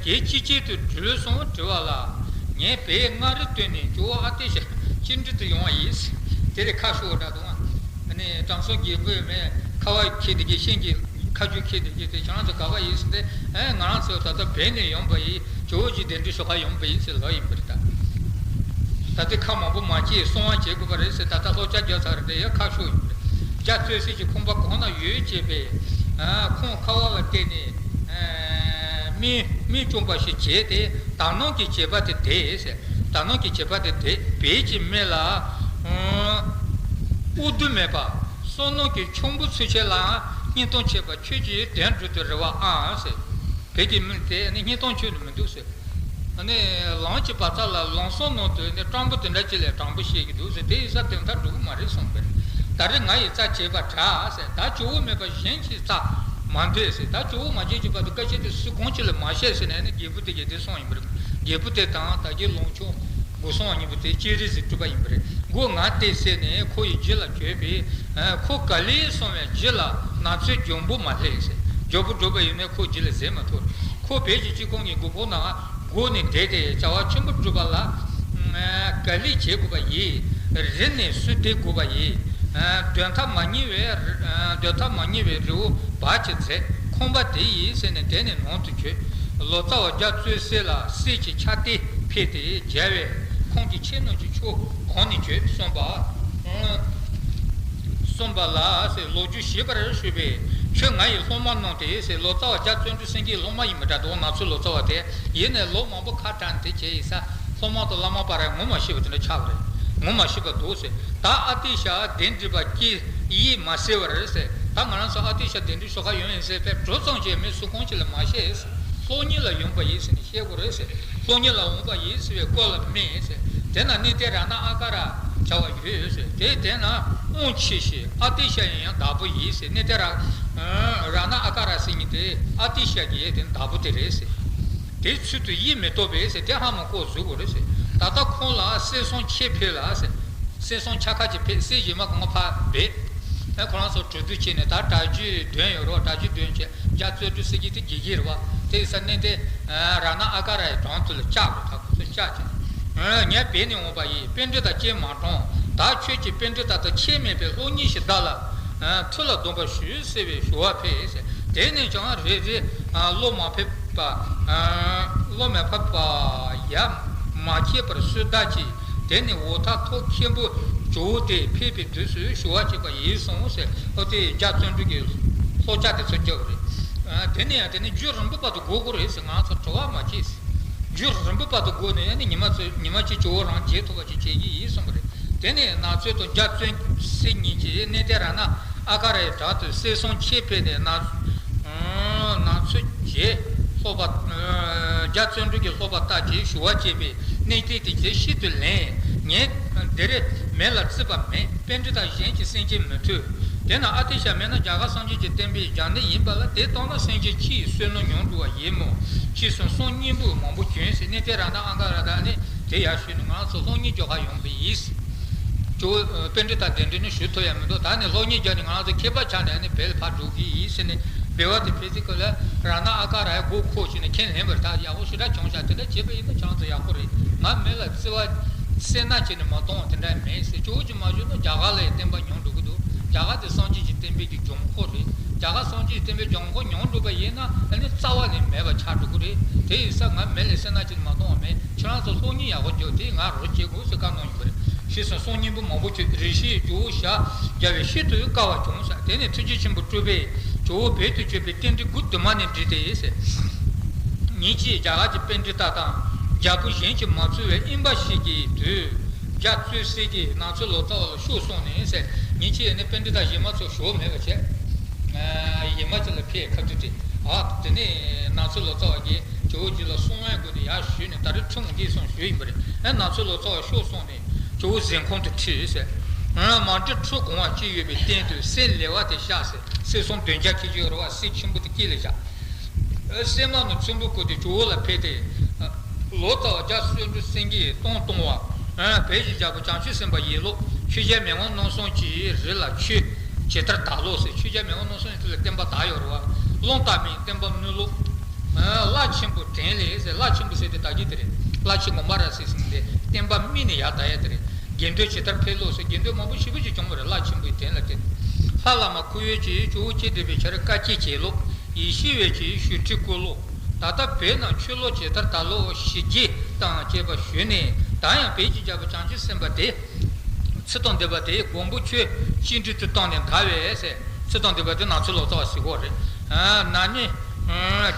རྒྱལ་ཅི་ཅི་དུ་འགྲུལ་སོང་དྲི་བ་ལ། ངས་བོད་མངའ་རིས་སྟོད་ནས་ཇོ་བོ་ཨ་ཏི་ཤ་ཅི་འདྲ་དུ་ཡོང་བ་ཡིན། དེ་རེད། ཁ་ཤོར་འདྲ་འདུག་ཨ་ནི་དྲང་སྲོང་རྒྱལ་པོས་མེ་ཁ་བ་ཁྱེར་དེ་གི་ཤིང་གི་ཁ་རྒྱུ་ཁྱེར་དེ་གི་དེ་ཁྱེད་རང་ཚོ་ག་པར་ཡིན་ཟེར་ཏེ། ཨེ་ང་རང་ཚོ་ད་ལྟ་བོད་ནས་ཡོང་པ་ཡིན། ཇོ་བོ་རྗེ་གདན་འདྲེན་ཞུ་ག་ཡོང་པ་ཡིན་ཟེར་ལབ་ཡིན་པ་རེད་ད། ད་ལྟའི་ཁ་མང་པོ་མ་བྱེད། གསང་བ་བྱེད་དགོས་པ་རེད་ཟེར། ད་ལྟ་ལྷོ་སྐྱ་རྒྱབ་ཚར་རེད། ཡ་ཁ་ཤོར་ཡིན་པ་རེད། རྒྱ་བཙོན་སྲིད་ཀྱི་ཁང་པ་གང་ན་ཡོད་ཅེས་པས། ཁོང་ཁ་བ་ལ་བལྟས་ནས། མི་མི་བཅོམ་པ་ཞིག་བྱས་ཏེ། དག་སྣང་གི་བྱེད་པ་དེ་དེས། དག་སྣང་གི་བྱེད་པ་དེ་དེ་བོད་ཀྱི་མི་ལ་དབུགས་རྡུལ་མེད་པ་བསོད་ནམས་ཀྱི་ཆུན་པོ་ཚུན་ཆད་ལའང་སྙིང་གཏམ་བྱེད་པ། ཁྱོད་ཀྱིས་དོན་འགྲུབ་ཏུ་རེ་བའམ་ཟེར། བོད་ཀྱི་མི་དེ་ནི་སྙིང་གཏམ་ཁྱོན་ནས་མི་འདུག་ཟེར། ཨ་ནི་ལམ་གྱི་བར་མཚམས་ལ་ལམ་སང་ནང་དུ་ནི་སྤྲང་པོ་དེ་འདྲ་ཅིག་ལས་དྲང་པོ་བཤད་ཀྱི་འདུག་ཟེར། དེ་ཡིན་ས་དོན་དག་འགྲུབ་ཀྱི་མ་རེད་གསུངས་པས། ད་རེས་ང་ཡིས་རྩ་བྱས་པ་དྲག་ཟེར། ད་ཇོ་བོ་མེད་པ་གཞན་གྱིས་རྩ་མ་འདོད་ཟེར། ད་ཇོ་བོ་མ་བྱེད་ཀྱི་བར་དུ་སྐད་ཆ་དེ་སུ་གང་ཅི་ལ་མ་བཤད་ཟེར་ནས་ནི་རྒྱལ་པོ་དེ་གས་དེ་གསུངས་ཡིན་པ་རེད། རྒྱལ་པོ་དེ་དང་ད་གིན་ལུང་ཕྱོགས་སྒོ་སྲུང་བ་གཉིས་པོ་དེ་སྤྱན་རས་གཟིགས་སྤྲུལ་པ་ཡིན་པ་རེད། མགོ་ང་དེ་ཟེར་ནས་ཁོ་ཡི་རྗེས་ལ་བྱོན་པས། ཁོ་ག་ལེར་སོང་བའི་རྗེས་ལ་ན་ཚོད་འཇམ་པོ་མ་སླེབས་ཟེར། འཇམ་པོ་སྒྲུབ་པ་ཡིན་ནས་ཁོ་རྗེས་ལ་གཟིགས་མ་ཐུབ། ཁོ་བོད་ཀྱི་སྤྱི་ཁོངས་ཀྱི་མགོ་ཕོག་ནང་སྒུག་ནས་བསྡད་དེ་བྱ་བ་ཆེན་པོ་སྒྲུབ་པ་ལ་ག་ལེར་བྱེད་དགོས་པ་ཡིན། རི་ནས་བསུ་བསྡད་དགོས་པ་ཡིན། འདོན་ཐབས་མ་ཉེས་པའི་འདོན་ཐབས་མ་ཉེས་པའི་རི་བོ་བར་གྱི་མཛེས་ཁང་པ་དེ་ཡིན་ཟེར་ནས་དེ་ནས་ནང་དུ་བྱོན། ལོ་ཙཱ་བ་རྒྱ་བཙོན་སྲིད་ལ་གསེར་གྱི་ཆ་སྟེགས་ཕུལ་ཏེ་མཇལ་བས། ཁོང་གིས་ཁྱེད་རྣམས་ཀྱི་ཆོས་གང་ནས་བྱོན་གསུངས་པ། གསུངས་པ་ལ་ཟེར། ལོ་རྒྱུས་ཞིབ་པར་ཞུས་པས། ཁྱོད་ང་ཡི་སློབ་མ་རྣམས་ཏེ་ཟེར། ལོ་ཙཱ་བ་རྒྱ་བརྩོན་འགྲུས་སེང་གེའི་སློབ་མ་ཡིན་པ་འདྲ་འདུག་ན་ཚོད་ལོ་ཙཱ་བ་དེ་ཡིན་ནས་ལོ་མང་པོ་ཁ་གྲགས་དེ་བྱས་ཡིན་ས། སློབ་མ་དང་བླ་མ་བར་ངོ་མ་ཤེས་པ་དེ་འདྲ་ཆགས་པ་རེད། ངོ་མ་ཤེས་པ་འདུག་ཟེར། ད་ཨ་ཏི་ཤ་གདན་འདྲེན་པ་སྐྱེས་ཡིད་མ་གསལ་བ་རེད་ཟེར། ད་ང་རང་ཚོ་ཨ་ཏི་ཤ་གདན་འདྲེན་ཞུ་ག་ཡོང་ཡིན་ཟེར་བས། གྲོ་ཚང་ཅན་མི་སུ་གང་ཅི་ལ་མ་བཤད། སློབ་གཉེར་ལ་ཡོང་པ་ཡིན་ཟེར་ནས་བཤད་དགོས་རེད་ཟེར། སློབ་གཉེར་ལ་འོངས་པ་ཡིན་ཟེར་བའི་སྐོར་ལ་སྨྲས་ཟེར། དེ་ན་གནས་བརྟན་རཏྣ་ཨ་ཀ་ར་བྱ་བ་ཡོད་ཟེར། དེ་དེ་ན་དབང་ཆེ་ཞིང་ཨ་ཏི་ཤ་ཡིན་ཡང་བདག་པོ་ཡིན་ཟེར། གནས་བརྟན་ར་རཏྣ་ཨ་ཀ་ར་ཟེར་མཁན་དེ་ཨ་ཏི་ཤ་གི་དེ་བདག་པོ་དེ་རེད་ཟེར། དེའི་ཚུལ་དུ་ཡིད་མི་རྟོག་པས་ཟེར། དེ་ཧ་མ་གོ་བཟོ་དགོས་རེད་ཟེར། ད་ལྟ་ཁོང་ལ་གསེར་སྲང་ཕྱེད་ཕུལ་ལ་ཟེར། གསེར་སྲང་ཆ་ཁ་ཅིག་ཕུལ། གསེར་གཞན་མ་གང་ཕར་སྦས། ཨེ་ཁོ་རང་ཚོ་གྲོས་བསྡུར་བྱས་ནས་ད་གྲྭ་རྒྱུན་བདུན་ཡོད་རོགས། གྲྭ་རྒྱུན་བདུན་བྱས། རྒྱ་བརྩོན་འགྲུས་སེང་གེ་དེ་དགེ་རྒན་རེད་བ། དེ་ཡིན་ས་གནས་བརྟན་རཏྣ་ཨ་ཀ་ར་ཡི་དྲུང་དུ་ལ་བཅར་རོགས། ད་ཁོ་ཚོས་བཅར་བྱས། ངས་བོད་ནས་འོངས་པ་ཡིན། པཎྜི་ཏ་སྐྱེས་མ་གྲོངས། ད་ཁྱོད་ཀྱིས་པཎྜི་ཏ་དང་ཁྱད་མེད་པའི་སློབ་གཉེར་ཞིག་བདག་ལ་ཐུགས་ལ་འདོན་པར་ཞུ་ཟེར་བའི་ཞུ་བ་ཕུལ་ཟེར། དེ་ནས་ཀྱང་རེ་རེ་བློ་མ་ཕེབས་པ། བློ་མ་ཕེབས་པ་ཡ་མ་ཁྱེད་པར་སུ་བདག་གིས། དེ་ནི་འོ་ཐ་ཐོག་མཁན་པོ་ཇོ་བོ་དེ་ཕེབས་པའི་དུས་སུ་ཞུ་བ་བྱེད་པ་ཡིན་གསུངས་ཟེར། ཨོ་དེ་རྒྱ་བརྩོན་འགྲུས་ཀྱི་སློབ་སྐྱ་དེ་ཚོ་རྒྱབ་རེད། དེ་ནས་ཡང་དེ་ནི་རྒྱུན་རིང་པོ་བར་དུ་འགོར་དགོས་རེད་ཟེར། ང་ཚོ་བྲོ་བ་མ་བྱེད་ཟེར། རྒྱུན་རིང་པོ་བར་དུ་འགོར་ནས་ཡང་ནི་ཉི་མ་ཚོ་ཉི་མ་གཅིག་ཇོ་བོ་རང་མཇལ་ཐུབ་པ་ཅིག་བྱེད་ཀྱི་ཡིན་གསུངས་པ་རེད། དེ་ནས་ནག་ཚོད་དང་རྒྱ་བརྩོན་སྲིད་གཉིས་ཀྱིས་གནས་བརྟན་རཏྣ་ཨ་ཀ་རའི་བྲག་ཏུ་གསེར་སྲང་ཕྱེད་ཕུལ་ནས་ནག་ནག་ཚོད་ཀྱི་སློབ་པ། རྒྱ་བརྩོན་འགྲུས་ཀྱི་སློབ་པ་རྟགས་ཀྱིས་ཞུ་བ་བྱས་པས། གནས་བརྟན་དེ་ཁྱེད་ཤིན་ཏུ་ལེགས། ངས་འདིར་མི་ལ་བརྩི་བ་མེད། པཎྜི་ཏ་གཞན་གྱིས་སེམས་ཅན་མི་ཐུབ། དེས་ན་ཨ་ཏི་ཤ་མེད་ན་རྒྱ་གར་སངས་རྒྱས་ཀྱི་བསྟན་པའི་རྒྱབ་གནས་ཡིན་པ་ལ། དེ་བཏང་ན་སེམས་ཅན་སྤྱིའི་བསོད་ནམས་ཉམས་འགྲོ་བ་ཡིན་མོད། ཅེས་གསུངས། གསུང་སྙིང་པོ་མང་པོ་བྱོན་ཟེར། གནས་བརྟན་རཏྣ་ཨ་ཀ་ར་དང་ནི་དེ་ཡར་ཞུས་ནས་ང་རང་ཚོ་སློབ་གཉེར་རྒྱག་ག་ཡོང་པ་ཡིན། ཇོ་བོ་པཎྜི་ཏ་གདན་འདྲེན་ནི་ཞུ་ཐུབ་ཡ་མི་འདུག་ད་ནི་སློབ་གཉེར་རྒྱག་ནས་ང་རང་ཚོ་མཁས་པ་ཆགས་ནས་ནི་བོད་ལ་ཕར་འགྲོ་གི་ཡིན་ཟེར་ནས་འབད་བ་དེ་ཕེབས་ཚེ་ཁོ་ལ་རཏྣ་ཨ་ཀ་ར་ཡ་མགོ་འཁོར་བྱས་ནས་ཁས་ལེན་པར་ད་ཡག་པོ་ཞེ་དྲག་བྱུང་ཤག་དེ་འདྲ་བྱས་པ་ཡིན་ན་ཁྱེད་རང་ཚོ་ཡག་པོ་རེད། ང་མི་ལ་བརྩི་བ་སེར་སྣ་བྱས་ནས་མ་གཏོང་བ་དེ་འདྲ་མེད་ཟེར། ཇོ་བོ་ཅིག་མ་བྱུང་ན་རྒྱ་གར་ལ་ཡི་བསྟན་པ་ཉམས་འགྲོ་གི་འདུག་རྒྱ་གར་དེ་སངས་རྒྱས་ཀྱི་བསྟན་པའི་གི་འབྱུང་ཁུངས་རེད། རྒྱ་གར་སངས་རྒྱས་ཀྱི་བསྟན་པའི་འབྱུང་ཁུངས་ཉམས་འགྲོ་བ་ཡིན་ན་ཨ་ནི་རྩ་བ་ནས་མེད་པ་ཆགས་འགྲོ་གི་རེད། དེ་ཡིན་ས་ང་མི་ལ་སེར་སྣ་བྱས་ནས་མ་གཏོང་བ་མེད། ཁྱེད་རང་ཚོ་སློབ་གཉེར་ཡག་པོ་རྒྱོབ། དེ་ང་རོགས་བྱེད་དགོས་ཟེར་བཀའ་གནང་ཡོད་པ་རེད། ཞེས་གསུངས། གསུང་སྙིང་པོ་མང་པོ་བྱོན། རེ་ཞིག་ཇོ་བོ་ཞལ་རྒྱ་བའི་ཤིན་ཏུ་དཀའ་བ་བྱུང་ཟེར། དེ་ནས་ཐུགས་རྗེ་ཆེན་པོ་སྤྲུལ་པས་ཇོ་བོ་བོད་དུ་བྱོན་པའི་རྟེན་འབྲེལ་དགུ་དུ་མ་ནས་འགྲིག་སྟེ་ཟེར། ཉིན་གཅིག་རྒྱ་གར་གྱི་པཎྜི་ཏ་དང་རྒྱལ་པོ་གཞན་གྱིས་མ་ཚོར་བའི་དབེན་པ་ཞིག་གི་དུས། རྒྱ་བཙུན་སྲས་ཀྱིས་ནང་ཆོས་ལོ་ཙཱ་བ་ལ་ཤོག་གསུངས་ནས་ཟེར། ཉིན་གཅིག་ནི་པཎྜི་ཏ་གཞན་མ་ཚོ་ཞོགས་མེད་པ་བྱས། ཨ། ཡིད་མ་ཆེས་ལ་ཕེབས་ཁ་ཐུག་དེ། ཨ། དེ་ནས་ནང་ཆོས་ལོ་ཙཱ་བ་གིས་ཇོ་བོ་རྗེ་ལ་གསུང་བའི་སྒོ་ནས་ཡར་ཞུས་ནས། ད་རེས་ཁྲིམས་འགལ་སོང་ཞུས་ཡིན་པ་རེད། ཨ། ནང་ཆོས་ལོ་ཙཱ་བ་ཤོག་གསུངས་ནས་ཇོ་བོ་གཟིམ་ཁང་དུ་ཁྲིད་ཟེར། ཨ། མ་འདྲིས་ཁྲུ་གང་བ་གཅིག་ཡོད་པའི་སྟེང་དུ་སྲས་ལེ་བ་དེ་བཞག་ཟེར། སྲས་སུམ་བདུན་བརྒྱ་ཁྱེར་ཡོད་རེད་བ། སྲས་ཆེན་པོ་དེ་དཀྱིལ་ལ་བཞག། སྲས་མ་རྣམས་ཚོམ་བུར་བཀོད་དེ་ཇོ་བོ་ལ་ཕེབས་ཏེ། ལོ་ཙཱ་བ་རྒྱ་བསོད་འགྲུབ་སེང་གེས་བཏང་བཏང་བ། ཨ། བོད་ཀྱི་རྒྱལ་པོ་བྱང་ཆུབ་སེམས་དཔའ་ཡིན་ལུགས། ཆོས་རྒྱལ་མེས་དབོན་རྣམ་གསུམ་གྱི་རིགས་ལ་ཆོས་ཇི་ལྟར་དར་ལོ་ཟེར། ཆོས་རྒྱལ་མེས་དབོན་རྣམ་གསུམ་ཡིན་དུས་ལ་བསྟན་པ་དར་ཡོད་རེད་བ། རླུང་རྟ་མིན་བསྟན་པ་རྣོན་ལུགས། ཨ། བླ་ཆེན་པོའི་དྲིན་ལས་ཟེར། བླ་ཆེན་པོ་ཟེར་དེ་ད་གི་དེ་རེད། བླ་ཆེན་དགོངས་པ་རབ་གསལ་ཟེར་དེ་བསྟན་པ་སྨིན་ནས་ཡར་དར་ཡ་དེ་རེད། དགེ་འདུན་ཇི་ལྟར་འཕེལ་ལོ་ཟེར། དགེ་འདུན་མང་པོ་ཞེ་པོ་ཅིག་བྱུང་བ་རེད། བླ་ཆེན་པོའི་དྲིན་ལ་བརྟེན། ལྷ་བླ་མ་ཁུ་ཡོན་གྱིས་ཇོ་བོ་ཁྱེད་བསྡད་པའི་ཆར་བཀའ་སྐྱིལ་བྱས་ལོ། ཡེ་ཤེས་འོད་ཀྱིས་ཞུ་ཁྲིད་བསྐུལ་ལོ། ད་ལྟ་བོད་ནང་ཆོས་ལུགས་ཇི་ལྟར་དར་ལོ་ཞི་རྒྱས་དང་བཅས་པ་ཞུས་ནས། ད་ཡང་བོད་ཀྱི་རྒྱལ་པོ་བྱང་ཆུབ་སེམས་དཔའ་དེ། ཚུལ་དང་ལྡན་པ་དེ་མགོན་པོ་ཁྱོད་གཅིག་འདྲིས་སུ་བཏང་ནས་དགའ་བས་ཟེར། ཚུལ་དང་ལྡན་པ་དེ་ནང་ཆོས་ལོ་ཙཱ་བ་ཟེར་གོ་རེད། ན་ནིང་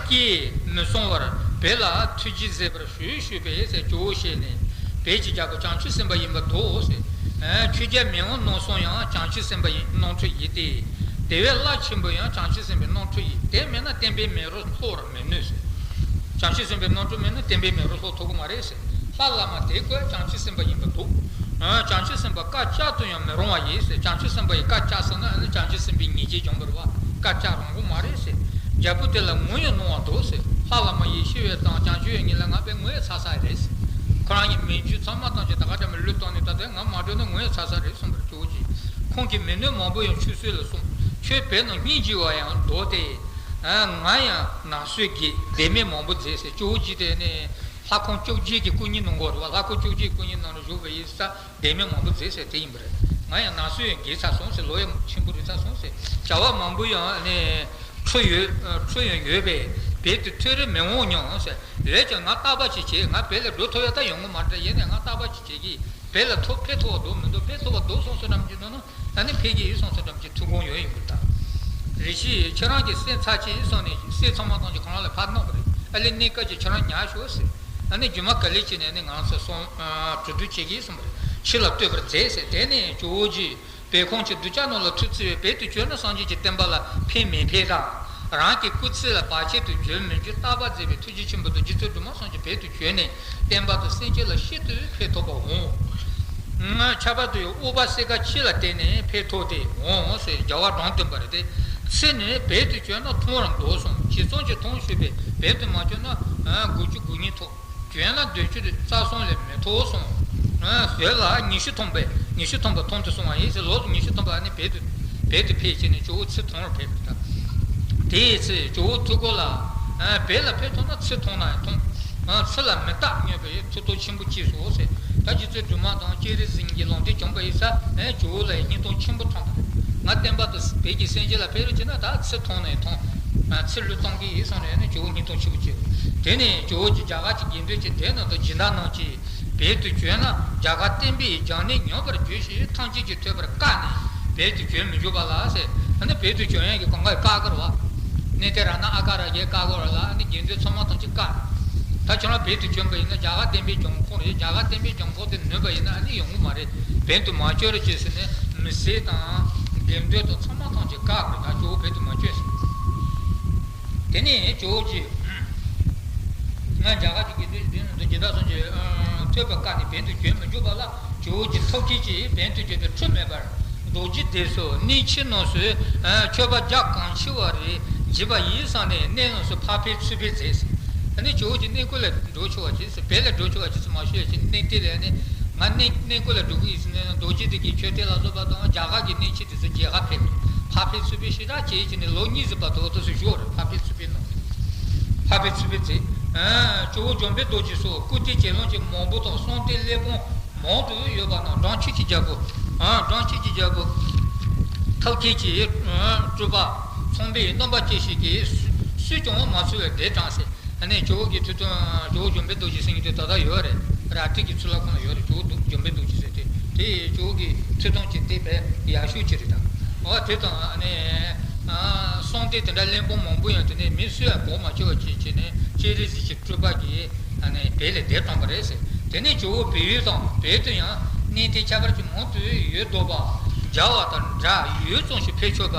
སྐྱེས་མི་སོང་བར་བོད་ལ་ཐུགས་རྗེས་གཟིགས་པར་ཞུ་ཞུས་པས་ཟེར། ཇོ་བོ་ཞལ་ནས། བོད་ཀྱི་རྒྱལ་པོ་བྱང་ཆུབ་སེམས་དཔའ་ཡིན་པར་འདོད་ཟེར། ཆོས་རྒྱལ་མེས་དབོན་རྣམ་གསུམ་ཡང་བྱང་ཆུབ་སེམས་དཔའ་ཡིན་རྣམ་འཕྲུལ་ཡིན་ཏེ། དེ་བས་བླ་ཆེན་པོ་ཡང་བྱང་ཆུབ་སེམས་དཔའི་རྣམ་འཕྲུལ་ཡིན། དེ་མེད་ན་བསྟན་པའི་མེ་རོ་ལྷོ་བར་མི་ནུས་ཟེར། བྱང་ཆུབ་སེམས་དཔའི་རྣམ་འཕྲུལ་མེད་ན་བསྟན་པའི་མེ་རོ་ལྷོ་ཐུབ་ཀྱི་མ་རེད་ཟེར། ལྷ་བླ་མ་དེ་ཀོ་བྱང་ཆུབ་སེམས་དཔའ་ཡིན་པར་འདོད། བྱང་ཆུབ་སེམས་དཔའ་བཀའ་བཅག་ཏུ་ཡང་མི་རུང་བ་ཡིན་ཟེར། བྱང་ཆུབ་སེམས་དཔའ་ཡི་བཀའ་བཅག་ཟེར་ན་ཨ་ནི་བྱང་ཆུབ་སེམས་དཔའི་ཉེས་བྱས་འཇོམས་པ་རེད་བ། བཀའ་བཅག་རུང་གི་མ་རེད་ཟེར། རྒྱལ་པོ་དེ་ལ་ངུ་ཡང་གནང་བར་འདོད་ཟེར། ལྷ་བླ་མ་ཡེ་ཤེས་འོད་དང་བྱང་ཆུབ་འོད་གཉིས་ལ་ང་དཔེ་ངུ་ཡ་ཚ་ཚ་རེད་ཟེར། ཁོ་རང་གི་མི་རྒྱུད་ཚང་མ་ཐམས་ཅད་ད་ག་འདྲ་མི་བློས་བཏང་ནས། ད་ལྟ་ང་མ་འགྲོ་ན་ངུ་ཡ་ཚ་ཚ་རེད་གསུངས་པར། ཇོ་བོ་རྗེ། ཁོང་གིས་མི་ནུས་མང་པོ་ཡང་ཆུད་ཟོས་ལ་གསུངས། ཁྱོད་བོད་ནང་སྙིང་རྗེ་བ་ཡང་འདོད་དེ། ང་ཡང་ན་སོས་ཀྱི་བདེན་མེད་མང་པོ་མཛད་ཟེར། ཇོ་བོ་རྗེ་དེ་ནི་ལྷ་ཁང་བཅོ་བརྒྱད་ཀྱི་སྐུ་བརྙན་ནང་གོ་རུ་བ། ལྷ་ཁང་བཅོ་བརྒྱད་ཀྱི་སྐུ་བརྙན་ནང་ལ་བཞུགས་པ་ཡིན་ས། བདེན་མེད་མང་པོ་མཛད་ཟེར་དེ་ཡིན་པ་རེད། ང་ཡང་ན་སོས་ཡང་རྒས་ཚར་སོང་ཟེར། ལོ་ཡང་ཆེན་པོ་རེད་ཚར་སོང་ཟེར། བྱ་བ་མང་པོ་ཡང་ནི་འཁྲུ་ཡོད་འཁྲུ་ཡང་ཡོད་པས་བོད་དུ་ཐོན་རེ་མི་འོང་མྱོང་ཟེར། འོན་ཀྱང་ང་རྟག་པ་ཅིག་བྱེད། ང་བོད་ལ་འགྲོ་ཐུབ་ཡ་ད་ཡོང་གི་མ་རེད། ཡིན་ནའི་ང་རྟག་པ་ཅིག་བྱེད་ཀྱི། བོད་ལ་ཐོབ་ཕེབས་ཐུབ་པ་འདུག་མི་འདུག་ཕེབས་ཐུབ་པ་འདུག་སོང་ཙང་འགྲམ་གྱི་ནང་ན་ཨ་ནི་ཕེབས་ཀྱི་ཡིན་སོང་ཙང་འགྲམ་གྱི་ཐུགས་དགོངས་ཡོད་ཡིན་པར་ཐལ། རེ་ཞིག་ཁྱེད་རང་གི་སྲས་ཚར་གཅིག་སོང་ནས་སྲས་ཚང་མ་ཐམས་ཅད་ཁོ་རང་ལ་ཕར་གནང་བ་རེད། ཨ་ལས་གནས་སྐབས་ཀྱི་ཁྱེད་རང་ཉར་ཤོག་ཟེར། ཨ་ནི་རྒྱུ་མ་ག་ལེ་བྱས་ནས་ཨ་ནི་ང་ཚོ་སོང་གྲོས་བསྡུར་བྱེད་ཀྱི་ཡིན་གསུངས་པ་རེད། ཕྱི་ལ་བསྟོད་པར་མཛད་ཟེར། དེ་ནས་ཇོ་བོ་རྗེ། བོད་ཁམས་ཀྱི་གདུལ་བྱ་རྣམས་ལ་ཐུགས་བརྩེ་བས་བོད་དུ་བྱོན་ན་སངས་རྒྱས་ཀྱི་བསྟན་པ་ལ་ཕན་མི་ཕན་དང་། རང་གི་སྐུ་ཚེ་ལ་བར་ཆད་དུ་གྱུར་མི་འགྱུར་བརྟག་པ་མཛད་པའི་ཐུགས་རྗེ་ཆེན་པོ་དང་རྗེ་བཙུན་སྒྲོལ་མ་སོགས་ཀྱིས་བོད་དུ་བྱོན་ནས་བསྟན་པ་དང་སེམས་ཅན་ལ་ཤིན་ཏུ་ཕན་ཐོགས་པར་འོང་། ཁྱད་པར་དུ་ཡང་ཨུ་པ་སེ་ཀ་ཁྱི་ལ་བརྟེན་ནས་ཕན་ཐོགས་ཏེ་འོང་ཟེར་རྒྱལ་བ་དྲང་བདེན་པ་རེད་དེ། ཚེ་ནི་བོད་དུ་བྱོན་ན་ཐུང་བར་འདོད་གསུངས། ཇི་ཙམ་གྱིས་ཐུང་ཞུས་པས་བོད་དུ་མ་བྱོན་ན་དགུ་བཅུ་གོ་གཉིས་ཐོབ། བྱོན་ན་བདུན་ཅུ་རྩ་གསུམ་ལས་མི་ཐོབ་གསུངས། བོད་ལ་ཉི་ཤུ་ཐམ་པས་ཉི་ཤུ་ཐམ་པ་ཐུང་དུ་སོང་བ་ཡིན་ཟེར། ལོ་ཉི་ཤུ་ཐམ་པ་ཨ་ནི་བོད་དུ་བོད་དུ་ཕེབས་བྱས་ནས་ཇོ་བོ་ཚེ་ཐུང་བར་ཕེབས་པ་དང་། དེའི་ཚེ་ཇོ་བོ་ཐུགས་དགོངས་ལ། བོད་ལ་ཕེབས་ཐུབ་ན་ཚེ་ཐུང་ན་ཡང་ཐུང་། ཚེ་ལ་མི་རྟག་སྙམ་པའི་ཐུགས་སྟོབས་ཆེན་པོ་སྐྱེས་སོ་ཟེར། ད་རྗེ་བཙུན་སྒྲོལ་མ་དང་སྤྱན་རས་གཟིགས་ཀྱི་ལུང་བསྟན་བྱུང་བ་ཡིན་ཙང་ཇོ་བོ་ལ་སྙིང་སྟོབས་ཆེན་པོ་ཐོབ་པ་རེད། ང་བསྟན་པ་དང་བོད་ཀྱི་སེམས་ཅན་ལ་ཕན་རེ་བྱེད་ན་ད་ཚེ་ཐུང་ནས་ཐུང་། ཚེ་ལུས་གཏོང་གི་ཡིན་བསམ་ནས་ནི་ཇོ་བོ་སྙིང་སྟོབས་ཆེན་པོ་སྐྱེས། དེ་ནས་ཇོ་བོ་གྱིས་རྒྱ་གར་གྱི་དགེ་འདུན་གྱི་སྡེ་རྣམས་དང་སྦྱིན་བདག་རྣམས་ཀྱིས་བོད་དུ་བྱོན་ན་རྒྱ་གར་བསྟན་པའི་རྒྱང་ནས་ཉམས་པར་འགྱུར་ཞེས་ཐམས་ཅད་ཀྱིས་ཐོས་པར་བཀག་ནས་བོད་དུ་བྱོན་མི་འཇུག་པ་ལ་ཟེར། ཨ་ནི་བོད་དུ་བྱོན་ཡག་གི་གང་ག་བཀག་གི་རེད་བ། གནས་བརྟན་རཏྣ་ཨ་ཀ་ར་གིས་བཀག་གི་རེད་ལ་ཨ་ནི་དགེ་འདུན་ཚང་མ་ཐམས་ཅད་བཀག། ད་ཁྱོད་རང་བོད་དུ་བྱོན་པ་ཡིན་ན་རྒྱ་གར་བསྟན་པའི་གྱོང་ཁོང་རེད། རྒྱ་གར་བསྟན་པའི་གྱོང་ཁོང་དེ་ནོན་པ་ཡིན་ན་ཨ་ནི་ཡོང་གི་མ་རེད། བོད་དུ་མ་བྱོན་རོགས་བྱོས་ཟེར་ནས་མི་སེར་དང་དགེ་འདུན་དང་ཚང་མ་ཐམས་ཅད་བཀག་པར་ད་ཇོ་བོ་བོད་དུ་མ་བྱོན་ཟེར། དེ་ནས་ཇོ་བོ་རྗེ། ང་རྒྱ་གར་གྱི་དགེ་འདུན་སྡེ་རྣམས་དང་སྦྱིན་བདག་སོགས་ཀྱིས་ཐོས་པ་བཀག་ནས་བོད་དུ་བྱོན་མི་འཇུག་པ་ལ་ཇོ་བོ་རྗེ་ཐབས་མཁས་ཀྱིས་བོད་དུ་བྱོན་པའི་ཁྲིམས་མེད་པར། རྡོ་རྗེ་གདན་སོགས་གནས་ཆེན་རྣམས་སུ་མཆོད་པ་རྒྱ་གང་ཆེ་བ་རེ་བགྱིས་པ་ཡིན་བསམ་ནས་གནས་རྣམས་སུ་ཕར་ཕེབས་ཚུར་ཕེབས་མཛད་ཟེར། ཨ་ནི་ཇོ་བོ་རྗེ་གནས་སྐོར་ལ་འགྲོ་ཆོག་པ་བྱས་ཟེར། བོད་ལ་འགྲོ་ཆོག་པ་བྱས་ཟེར་མ་ཞུས་ཡ་ཅིག་གནས་བརྟན་ལ་ནི་ང་གནས་གནས་སྐོར་ལ་འགྲོ་གི་ཡིན་ཟེར་ནས་རྡོ་རྗེ་གདན་གྱི་མཆོད་རྟེན་ལ་སོགས་པ་དང་རྒྱ་གར་གྱི་གནས་ཆེན་དེ་ཚོ་མཇལ་ཁ་ཕེབས། ཕར་ཕེབས་ཚུར་ཕེབས་ཞེ་དྲག་བྱས་ཡ་ཅིག་ནས་ལོ་གཉིས་ཙམ་བར་དུ་འོ་དེ་ཚོ་བཞུགས་རེད། ཕར་ཕེབས་ཚུར་ཕེབས་གནང་། ཕར་ཕེབས་ཚུར་ཕེབས་མཛད། ཇོ་བོ་འཇམ་དཔལ་རྡོ་རྗེ་སོགས་སྐུ་རྟེན་གྱེན་ལངས་ཅན་མང་པོ་དང་གསང་རྟེན་གླེགས་བམ་མང་དུ་ཡོད་པ་རྣམས་འབྲོང་ཆུ་ཀྱི་རྒྱལ་པོ། ཨ། འབྲོང་ཆུ་ཀྱི་རྒྱལ་པོ། ཐབས་མཁས་ཀྱི་སྤྲུལ་པ་ཚངས་པས་རྣམ་པར་རྒྱལ་བྱེད་ཀྱི་སུས་ཀྱང་མ་ཚུགས་པའི་སྡེ་དྲངས་ཟེར། ཨ་ནི་ཇོ་བོ་གི་ཐུགས་དམ་ཇོ་བོ་འཇམ་དཔལ་རྡོ་རྗེ་ཟེར་མཁན་དེ་ད་ལྟ་ཡོད་རེད། རལ་གྲི་གི་ཚུལ་ལ་ཁོང་ལ་ཡོད་རེད། ཇོ་བོ་འཇམ་དཔལ་རྡོ་རྗེ་ཟེར་དེ། དེ་ཇོ་བོ་གི་ཐུགས་དམ་གྱི་སྡེ་དཔེ་ཡག་ཤོས་ཅིག་རེད་ད། འོ་དེ་དང་ཨ་ནི། ཨ། གསང་རྟེན་དེ་འདྲ་གླེགས་བམ་མང་པོ་ཡང་དེ་ནས་མི་སུས་ཡང་གོ་མ་ཆོད་པ་བྱས་བྱས་ནས་སྤྱན་རས་གཟིགས་ཀྱི་སྤྲུལ་པ་གིས་ཨ་ནི་བོད་ལ་སྡེ་དྲངས་པ་རེད་ཟེར། དེ་ནས་ཇོ་བོ་བལ་ཡུལ་དང་བོད་དུ་ཡང་ གནས་བརྟན་ཁྱད་པར་ཅན་མང་དུ་ཡོད་འདུག་པ། མཇལ་བ་དང་འདྲ་ཡུད་ཙམ་ཞིག་ཕེབས་ཆོག་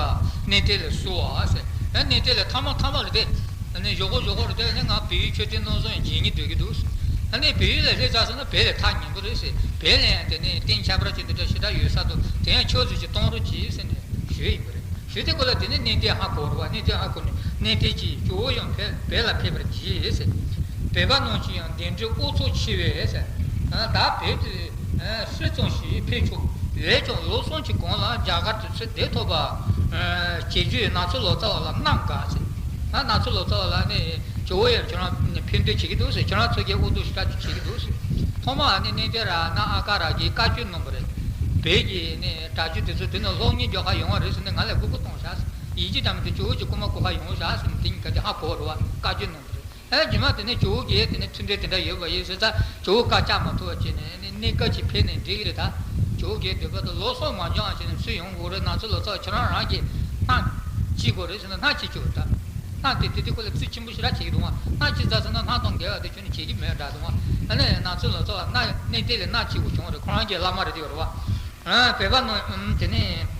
པ། གནས་བརྟན་ལས་བསུ་བ་ཟེར། གནས་བརྟན་ལས་ཐ་མ་ཐ་མ་ལ་དེ། ནི་ཞོག་གོ་ཞོག་གོ་རེད་དེ་ནི་ང་བལ་ཡུལ་མཆོད་རྟེན་རྣམ་གསུམ་ཡང་མཇལ་སྙིང་འདོད་ཀྱི་འདུག་ཨ་ནི་བལ་ཡུལ་ལ་སླེབས་ཚར་སོང་ན་བལ་ལས་ཐག་ཉེ་པོ་རེད་ཟེར། བལ་ལ་ཡང་དེ་ནི་རྟེན་ཁྱད་པར་ཅན་འདི་འདྲ་ཞེ་དྲག་ཡོད་ས་འདུག་དེ་ཡང་ཆོས་ཟིག་ཅིག་གཏོང་རོགས་གྱིས་ཟེར་ནས་ཞུས་ཡིན་པ་རེད། ཞུས་དེ་ཁོ་ལ་དེ་ནི་གནས་བརྟན་ཧ་གོ་རེད་བ། གནས་བརྟན་ཧ་གོ་ནས་གནས་བརྟན་གྱིས་ཇོ་བོ་ཡང་བལ་བལ་ལ་ཕེབས་པར་གྱིས་ཟེར། བལ་པ་རྣམས་ཀྱིས་ཡང་གདན་འདྲེན་དབུ་ཚོགས་ཆེ་བས་ཟེར། ད་བལ་དུ་སུ་ཙམ་ཞིག་ཕེབས་ཆོག་ཡོད་ཀྱང་ལོ་གསུམ་གྱི་གོང་ལ་རྒྱ་གར་དུ་ཚུར་བདེ་ཐོབ་པ་བྱེད་རྒྱུའི་ནག་ཚོ་ལོ་ཙཱ་བ་ལ་གནང་དགའ་ཟེར། ང་ནག་ཚོ་ལོ་ཙཱ་བ་ལ་ནི་ཇོ་བོ་ཡང་ཁྱོད་རང་ཕན་འདོད་བྱེད་ཀྱི་འདུག་ཟེར། ཁྱོད་རང་ཚོ་གིས་དབུ་འཛུགས་ཞེ་དྲག་བྱེད་ཀྱི་འདུག་ཟེར། ཐོག་མ་ནི་གནས་བརྟན་ར་ན་ཨ་ཀ་ར་གིས་བཀའ་བཀྱོན་གནང་བ་རེད། བོད་ཀྱི་ནི་གྲྭ་རྒྱུན་དེ་ཚོ་དེ་ནི་སློབ་གཉེར་རྒྱག་ག་ཡོང་བ་རེད་ཟེར་ནས་ང་ལ་སྒུག་སྒུག་གཏོང་བཞག་ཟེར། ཡིན་གཅིག་མིན་གཅིག་ཇོ་བོ་གྱི་སྐུ་མ་སྐུ་ཁ་ཡོང་བཞག་ཟེར་ནས་དེ་གཉིས་ཀ་དེ་ཧ་གོ་བ་རེད་བ། བཀའ་བཀྱོན་གནང་བ་རེད། ཨ་རྗེས་མ་དེ་ནས་ཇོ་བོ་གིས་དེ་ནས་མཐུན་འབྲེལ་དེ་འདྲ་ཡོད་པ་ཡིན་ཟེར་ཙང་ཇོ་བོ་བཀའ་བཅག་མ་ཐུབ་པ་བྱས་ནས་ནི་གནས་སྐབས་ཅིག་ཕེབས་ནས་འགྲིག་གི་རེད་ད། ཇོ་བོ་གིས་འདོད་པ་དང་ལོ་གསུམ་མ་འགྱངས་བྱས་ནས་ཚུར་ཡོང་དགོས་རེད། ནག་ཚོ་ལོ་ཙཱ་བ་ཁྱེད་རང་རང་གིས་སྣང་བྱེད་དགོས་རེད་ཟེར་ན་སྣང་བྱེད་ཆོག་ད། སྣང་དེ་དེ་དུས་ཁོ་ལ་ཚིག་ཆེན་པོ་ཞེ་དྲག་བྱེད་ཀྱི་འདུག་བ། སྣང་བྱེད་ཙམ་ཟེར་ན་སྣང་དང་འགལ་བ་དེ་ཁྱོན་ནས་བྱེད་ཀྱི་མེད་འདྲ་འདུག་བ། ཨ་ནི་ནག་ཚོ་ལོ་ཙཱ་བ་སྣང་གནས་བརྟན་ལས་སྣང་བྱེད་དགོས་བྱུང་བ་རེད། ཁོ་རང་གི་བླ་མ་རེད་དེ་ཡོད་རེད་བ། བོད་པ་རྣམས་དེ་ནས་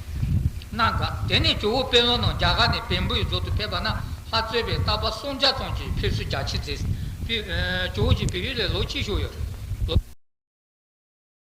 སྣང་དགའ། དེ་ནས་ཇོ་བོ་དཔོན་སློབ་རྣམས་རྒྱ་གར་ནས་བོན་པོའི་མཛོད་དུ་ཕེབས་པ་ན་ལྷ་རྩོད་པའི་རྟ་པ་སུམ་བརྒྱ་ཙམ་གྱིས་ཕེབས་བསུ་རྒྱ་ཆེར་མཛད། ཇོ་བོ་གྱིས་བལ་ཡུལ་ལ་ལོ་གཅིག་བཞུགས་ཡོད།